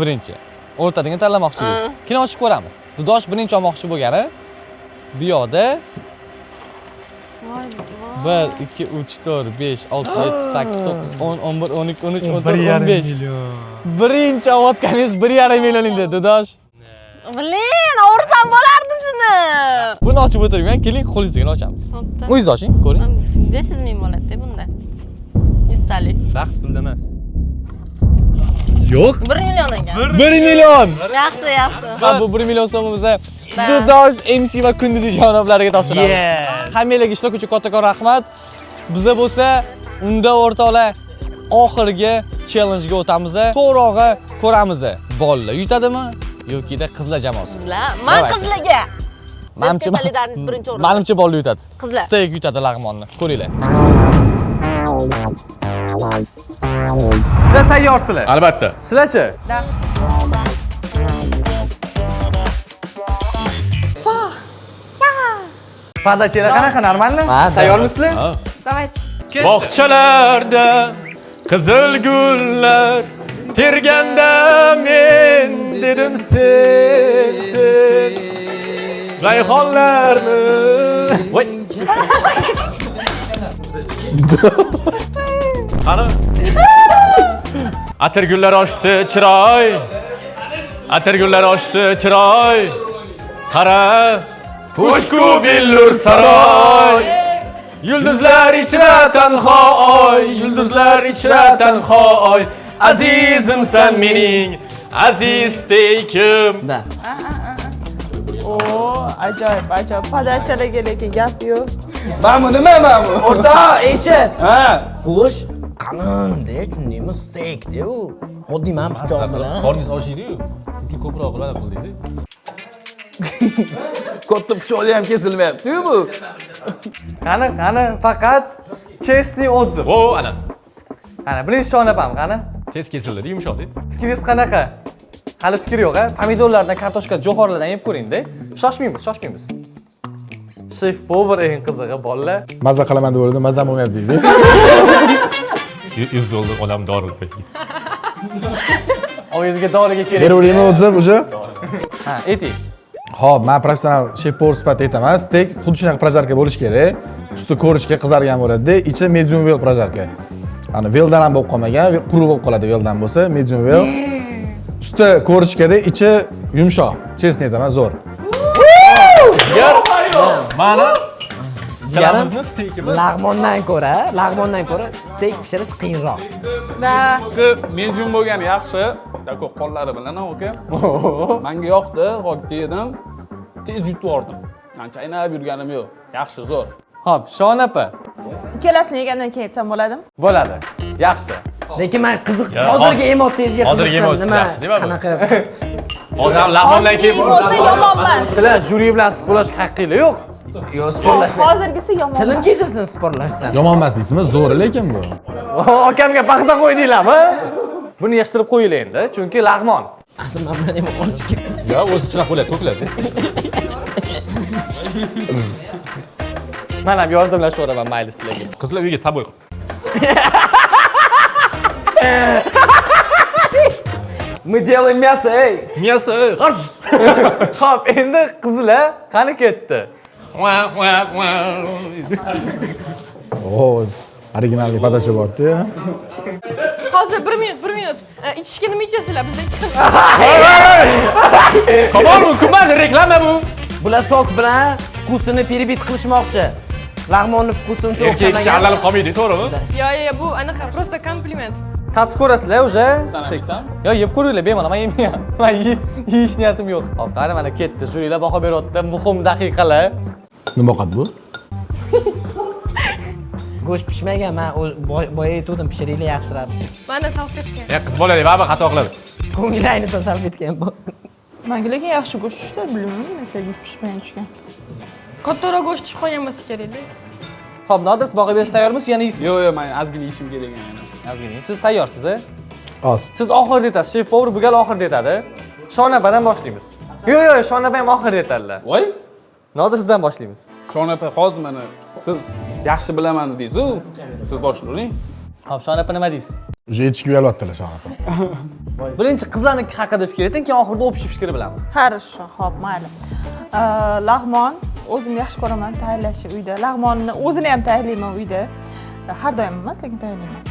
Birinchi. O'rtadagini tanlamoqchi edingiz. Keyin ochib ko'ramiz. Dudosh birinchi olmoqchi bo'lgani bu yoqda 1 2 3 4 5 6 7 8 9 10 11 12 13 14 15. Birinchi olayotganingiz 1,5 million edi, Dudosh. Blin, og'rirsam bo'lardi shuni. Buni ochib o'tirmang, keling qo'lingizdagini ochamiz. O'zingiz oching, ko'ring. 500 ming bo'ladi bunda. 100 talik. Baxt pulda emas. Yo'q. 1 million ekan. 1 million. Yaxshi, yaxshi. Va bu 1 million so'mimizni Dudosh MC va Kunduzgi janoblariga topshiramiz. Hammalarga ishtirok uchun kattakon rahmat. Biza bo'lsa unda o'rtoqlar oxirgi challenge'ga o'tamiz. To'g'rog'i ko'ramiz. Bolalar yutadimi yoki-da qizlar jamoasi? Qizlar, men qizlarga. Manimcha solidarность birinchi o'rinda. Manimcha bolalar yutadi. Qizlar. Steak yutadi lag'monni. Ko'ringlar. Sizlar tayyorsizlar? Albatta. Sizlarchi? Da. Padachilar qanaqa, normalmi? Tayyormisizlar? Давайте. Bog'chalarda qizil gullar terganda men dedim sen sen rayhonlarni. Voy. Qani? Atirgullar ochdi chiroy. Atirgullar ochdi chiroy. Qara, ko'shku billur saroy. Yulduzlar ichra tanho oy, yulduzlar ichra tanho oy. Azizimsan mening, aziz steykim. Da. Oo, ajoyib, ajoyib. Подача larga lekin gap yo'q. Mana bu nima mana bu? O'rtoq, eshit. Ha. Go'sht qalin-da, tushundingmi? Steak-da u. Oddiy man pichoq bilan. Qorningiz ochiydi-yu. Shuning uchun ko'proq qilib qildik-da. Katta pichoqda ham kesilmayapti-yu bu. Qani, qani, faqat честный отзыв. O, ana. Qani, birinchi Shonapam, qani? Tez kesildi, yumshoq. Fikringiz qanaqa? Hali fikr yo'q, a? Pomidorlardan, kartoshka, jo'xorilardan yeb ko'ring-da. Shoshmaymiz, shoshmaymiz. Chef повар eng qizig'i bolalar. Maza qilaman deb o'yladim, mazam bo'lmayapti deydi. $100 odam dori. Og'zingizga doriga kerak. Beraveraymi отзыв уже? Ha, ayting. Xo'p, men professional chef повар sifatida aytaman, steak xuddi shunaqa прожарка bo'lishi kerak. Usti корочка qizargan bo'ladi, ichi medium well прожарка. Ya'ni well done ham bo'lib qolmagan, quruq bo'lib qoladi well done bo'lsa, medium well. Usti корочка da, ichi yumshoq. Честно aytaman, zo'r. Mana Jigarimizni steykimiz. Lag'mondan ko'ra steak pishirish qiyinroq. Da. Medium bo'lgani yaxshi. Tako qo'llari bilan aka. Menga yoqdi, hop yedim. Tez yutib yubordim. Men chaynab yurganim yo'q. Yaxshi, zo'r. Xo'p, Shonapa. Ikkalasini yegandan keyin aytsam bo'ladimi? Bo'ladi. Yaxshi. Lekin men qiziq, hozirgi emotsiyangizga qiziqdim. Nima, qanaqa? Hozir ham lag'mondan keyin Emotsiya yomon emas. Sizlar jyuri bilan sporlashga haqqinglar yo'q. Yo'q, sporlashma. Hozirgisi yomon. Tilim kesilsin sporlashsam. Yomon emas deysizmi? Zo'r lekin bu. Akamga paxta qo'ydinglarmi? Buni yig'ishtirib qo'yinglar endi, chunki lag'mon. Asl men bilan ham olish kerak. Yo'q, o'zi chiroq bo'ladi, to'kiladi. Men ham yordamlashaveraman mayli sizlarga. Qizlar uyga saboy qil. Мы делаем мясо, ey. Мясо, ey. Xo'p, endi qizlar qani ketdi? O, originalli подача bo'lyapti-ya. Hozir 1 minut, 1 minut. Ichishga nima ichasizlar? Bizda ikki xil. Kamol, mumkin emas, reklama bu. Bular sok bilan вкус ini перебить qilishmoqchi. Lag'monni вкус i uncha Erkak kishi o'xshamagan. aldanib qolmaydi, to'g'rimi? Yo, yo, yo, bu anaqa просто kompliment. Tatib ko'rasizlar уже. Yo, yeb ko'ringlar, bemalol, men yemayman. Men yeyish niyatim yo'q. Hop, qani mana ketdi. Jurilar baho beryapti. Muhim daqiqalar. Nima ovqat bu? Go'sht pishmagan, men boya aytgandim, pishiringlar yaxshiroq. Mana salfetka. Ya, qiz bolalik baribir xato qiladi. Ko'ngil ayniqsa salfetka ham bor. Menga lekin yaxshi go'sht tushdi, bilmayman, nima go'sht pishmagan tushgan. Kattaroq go'sht tushib qolgan bo'lsa kerak-da. Xo'p, Nodir, siz baho berishga tayyormisiz? Yana yeysizmi? Yo'q, yo'q, men ozgina yeyishim kerak yana. Ozgina. Siz tayyorsiz, a? Oz. Siz oxirida aytasiz. Chef повар bu gal oxirida aytadi. Shonapadan boshlaymiz. Yo'q, yo'q, Shonapa ham oxirida aytadilar. Voy. Nodir, sizdan boshlaymiz. Shonapa, hozir mana siz yaxshi bilaman dedingiz-ku. Siz boshlayvering. Xo'p, Shonapa nima deysiz? Уже echki uyalyaptilar Shonapa. Birinchi qizlarniki haqida fikr ayting, keyin oxirida общий fikr bilamiz. Хорошо, xo'p, mayli. Lag'mon o'zim yaxshi ko'raman tayyorlashni uyda. Lag'monni o'zini ham tayyorlayman uyda. Har doim emas, lekin tayyorlayman.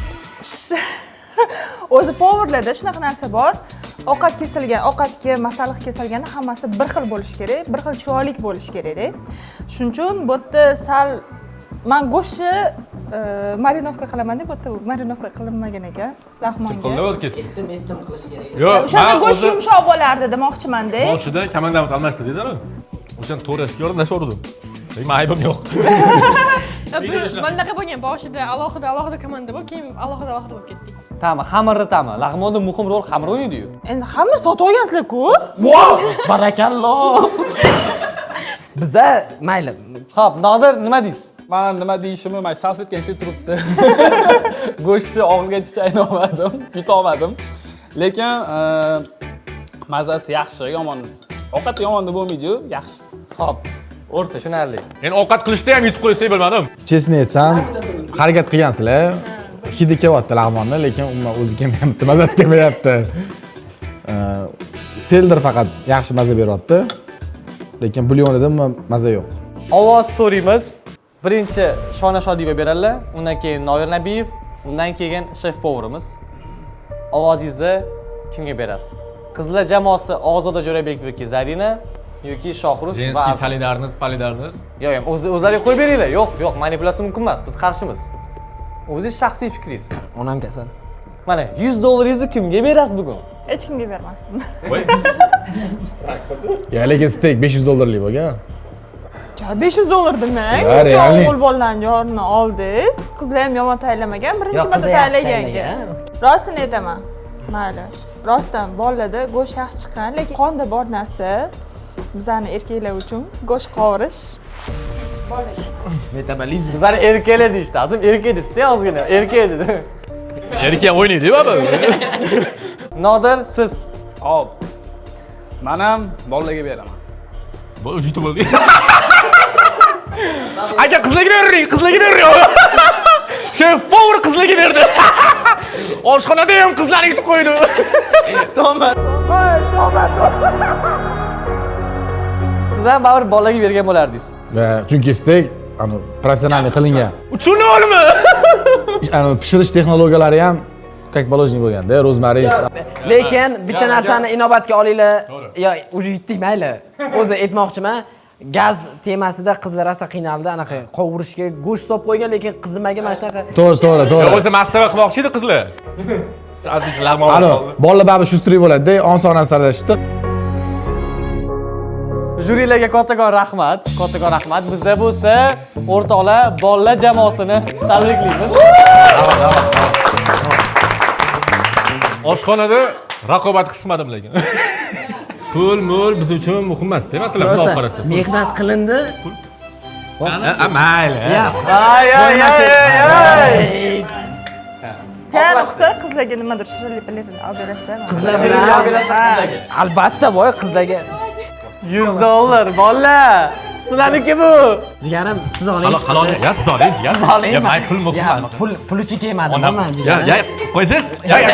O'zi повар larda shunaqa narsa bor. Ovqat kesilgan, ovqatga masalliq kesilganda hammasi bir xil bo'lishi kerak, bir xil chiroyli bo'lishi kerak-da. Shuning uchun bu yerda sal men go'shtni marinovka qilaman deb, bu yerda marinovka qilinmagan ekan lag'monga. Kim qildi o'zi kesdi? Ettim qilish kerak. Yo'q, o'shanda go'sht yumshoq bo'lardi demoqchiman-da. Boshida komandamiz almashdi dedi-ku. O'shani to'rashga yordamlashaverdim. Lekin aybim yo'q. Bunaqa bo'lgan, boshida alohida alohida komanda bo'lib, keyin alohida alohida bo'lib ketdik. Ta'mi, xamirni ta'mi. Lag'monda muhim rol xamir o'ynaydi-yu. Endi xamir sotib olgansizlar-ku. Wow, barakalloh. Biza mayli. Xo'p, Nodir, nima deysiz? Men nima deyishimni, men salfetkancha turibdi. Go'shtni og'irgacha chaynolmadim, yutolmadim. Lekin mazasi yaxshi, yomon. Ovqat yomon deb bo'lmaydi-yu, yaxshi. Xo'p, o'rta tushunarli. Endi ovqat qilishda ham yutib qo'ysak bilmadim. Честно aytsam, harakat qilgansizlar. Hidi kelyapti lag'monni, lekin umuman o'zi kelmayapti, mazasi kelmayapti. Selder faqat yaxshi maza beryapti. Lekin bulyonida umuman maza yo'q. Ovoz so'raymiz. Birinchi Shona Shodiyeva beradilar, undan keyin Nodir Nabiyev, undan keyin shef поварimiz. Ovozingizni kimga berasiz? Qizlar jamoasi Ozoda Jo'rabekova yoki Zarina yoki Shohruz va Женский солидарность, polidarность. Yo'q, yo'q, o'zlariga qo'yib beringlar. Yo'q, yo'q, manipulyatsiya mumkin emas. Biz qarshimiz. O'zingiz shaxsiy fikringiz. Onam kasal. Mana $100 kimga berasiz bugun? Hech kimga bermasdim. Ya lekin steak $500 bo'lgan. Ja, $500 demang. Ya, Uncha реальный. O'g'il bolalarni yorini oldingiz. Qizlar ham yomon tayyorlamagan, birinchi Yo'q, marta qizlar yaxshi tayyorlaganga. tayyorlagan. Rostini aytaman. Mayli. Rostdan bolalarda go'sht yaxshi chiqqan, lekin qonda bor narsa bizani erkaklar uchun go'sht qovurish. Metabolizm. Bizani erkaklar deyishdi. Azim erkak dedi, ozgina. Erkak dedi. Erkak ham o'ynaydi-ku baribir. Nodir, siz. Hop. Men ham bolalarga beraman. Bo'ldi, yutib bo'ldi. Aka qizlarga bering, qizlarga bering. Shef povur qizlarga berdi. Oshxonada ham qizlarni yutib qo'ydi. To'ma. Siz ham baribir bolaga bergan bo'lardingiz. Va chunki steak ani professional qilingan. Uchun olmi? Ani pishirish texnologiyalari ham как положено bo'lganda, rozmarin. Lekin bitta narsani inobatga olinglar. Yo, уже yutdik, mayli. O'zi aytmoqchiman, gaz temasida qizlar rosa qiynaldi, anaqa qovurishga go'sht solib qo'ygan, lekin qizimaga mana shunaqa. To'g'ri, to'g'ri, to'g'ri. O'zi mastava qilmoqchi edi qizlar. Ozgincha lag'mon Alo, qoldi. bolalar baribir shustriy bo'ladi-da, oson narsalar. Jurilarga kattakon rahmat, kattakon rahmat. Bizda bo'lsa o'rtoqlar bolalar jamoasini tabriklaymiz. Oshxonada raqobat qismadim lekin. Pul, mul biz uchun muhim emas-da, masalan, bundoq Просто qarasa. mehnat qilindi. Ha, mayli. Ay ay ay ay. Jan o'qisa qizlarga nimadir shirinlik olib berasizlar. Qizlar Shirinlik bilan olib berasizlar qizlarga. Albatta, voy qizlarga. $100 bolalar. Sizlarniki bu. Jigarim, siz oling. Halol, ya siz oling, ya. Siz oling. Ya, mayli, pul muhim Ya, emas. pul uchun kelmadim Onam, man, ya, jigarim. ya, qo'ysangiz, ya, ya.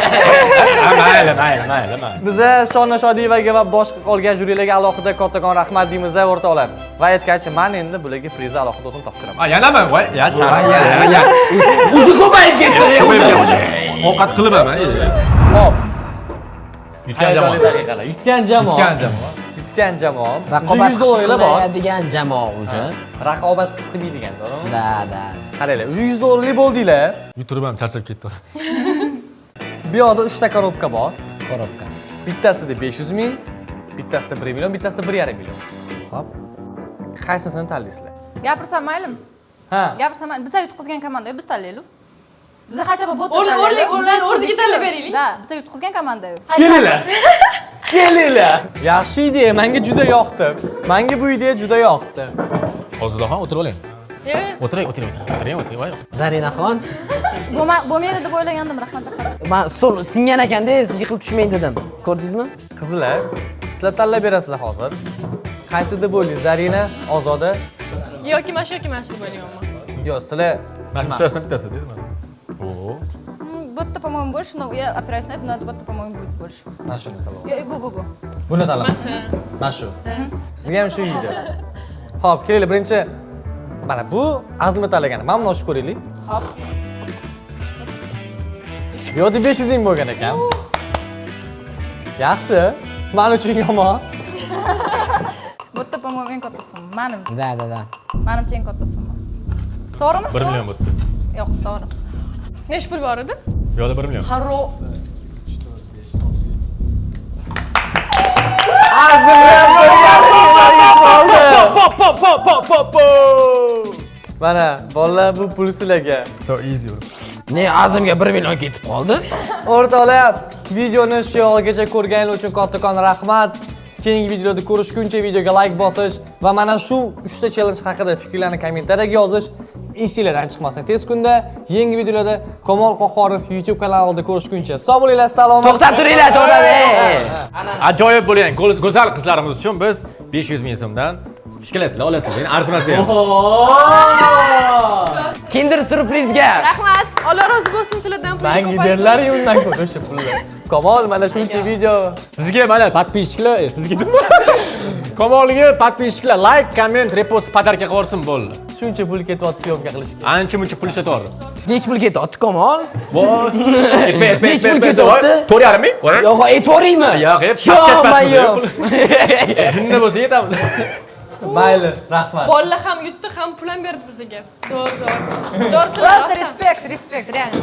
Ha, mayli, mayli, mayli, mayli. Biza Shona Shodiyevaga va boshqa qolgan jurilarga alohida kattakon rahmat deymiz o'rtoqlar. Va aytgancha, men endi bularga prizni alohida o'zim topshiraman. Ha, yanami? Voy, ya, Voy, ya, ya. ya. Uji ko'payib ketdi, Ko'payib uji, ketdi. uji. Ovqat qilib ham, Xo'p. Yutgan jamoa. Hayajonli daqiqalar. Yutgan jamoa. Yutgan jamoa. Yutgan jamoa. Raqobat $100 bor. qilmaydigan jamoa уже. Raqobat his qilmaydigan, to'g'rimi? Da, da. Qaranglar, уже $100 bo'ldinglar. Yuturib ham charchab ketdi. Bu yoqda 3 ta korobka bor. Korobka. Bittasida 500 ming, bittasida 1 million, bittasida 1,5 million. Xo'p. Qaysisini tanlaysizlar? Gapirsam maylimi? Ha. Gapirsam mayli. Biz yutqizgan komanda, biz tanlaylik. Biz хотя бы bot O'rni- o'rni- o'rni- o'ziga tanlab beraylik. Da, biz yutqizgan komanda. Kelinglar. Kelinglar. Yaxshi ideya, menga juda yoqdi. Menga bu ideya juda yoqdi. Ozodaxon, o'tirib oling. Yo'q, yo'q. O'tiring, o'tiring, o'tiring, o'tiring, voy. Zarinaxon, Bo'lmaydi deb o'ylagandim, rahmat, rahmat. men stol singan ekanda, yiqilib tushmang dedim. Ko'rdingizmi? Qizlar, sizlar tanlab berasizlar hozir. Qaysi deb o'ylaysiz? Zarina, Ozoda? Yoki mana shu yoki mana shu deb o'ylayman. Yo'q, sizlar Mana shu uchtasini bittasi dedi mana. Oo. Bu yerda, по-моему, больше, но я опираюсь на это, но это bu yerda, по-моему, будет больше. Mana shuni tanlab. Yo'q, bu. Buni tanlaymiz. Mana shu. Sizga ham shu ideya. Xo'p, kelinglar, birinchi mana bu Azimni tanlagani. Mana buni ochib ko'raylik. Xo'p. Bu yoqda 500 ming bo'lgan ekan. Yaxshi. Men uchun yomon. Bu yerda, по-моему, eng katta summa. Manimcha. Da, da, da. Manimcha eng katta summa. To'g'rimi? 1 million bo'pti. Yo'q, to'g'ri. Necha pul bor edi? Bu yoqda 1 million. Haro. Mana bolalar, bu pul sizlarga. So easy. Ne, Azimga 1 million ketib qoldi. O'rtoqlar, videoni shu yo'lgacha ko'rganingiz uchun kattakon rahmat. Keyingi videoda ko'rishguncha videoga like bosish va mana shu 3 ta challenge haqida fikrlarni kommentariyaga yozish esinglardan chiqmasin. Tez kunda yangi videolarda Kamol Qohhorov YouTube kanalida ko'rishguncha sog' bo'linglar, salomat. To'xtab turinglar, to'xtab. Ajoyib bo'lgan go'zal qizlarimiz uchun biz 500 ming so'mdan shokoladlar olasizlar. Ya'ni arzimasi ham. Kinder syurprizga. Rahmat. Alloh rozi bo'lsin sizlardan. Menga berlaring undan ko'ra o'sha pulni. Kamol, mana shuncha video. Sizga mana подписчик lar, sizga Kamolga подписчик lar like, komment, repost, подарка qilib yuborsin bo'ldi. Shuncha pul ketyapti съёмка qilishga. Ancha muncha pul ishlatyapti. Nechi pul ketyapti, Kamol? Voy. Nechi pul ketyapti? 4,5 ming? Yo'q, aytvoringmi? Yo'q, Yo'q, pastkash. Jinni bo'lsa yetamiz. Mayli, rahmat. Bolalar ham yutdi, ham pul ham berdi bizga. Zo'r, zo'r. Zo'r. Просто респект, респект, реально.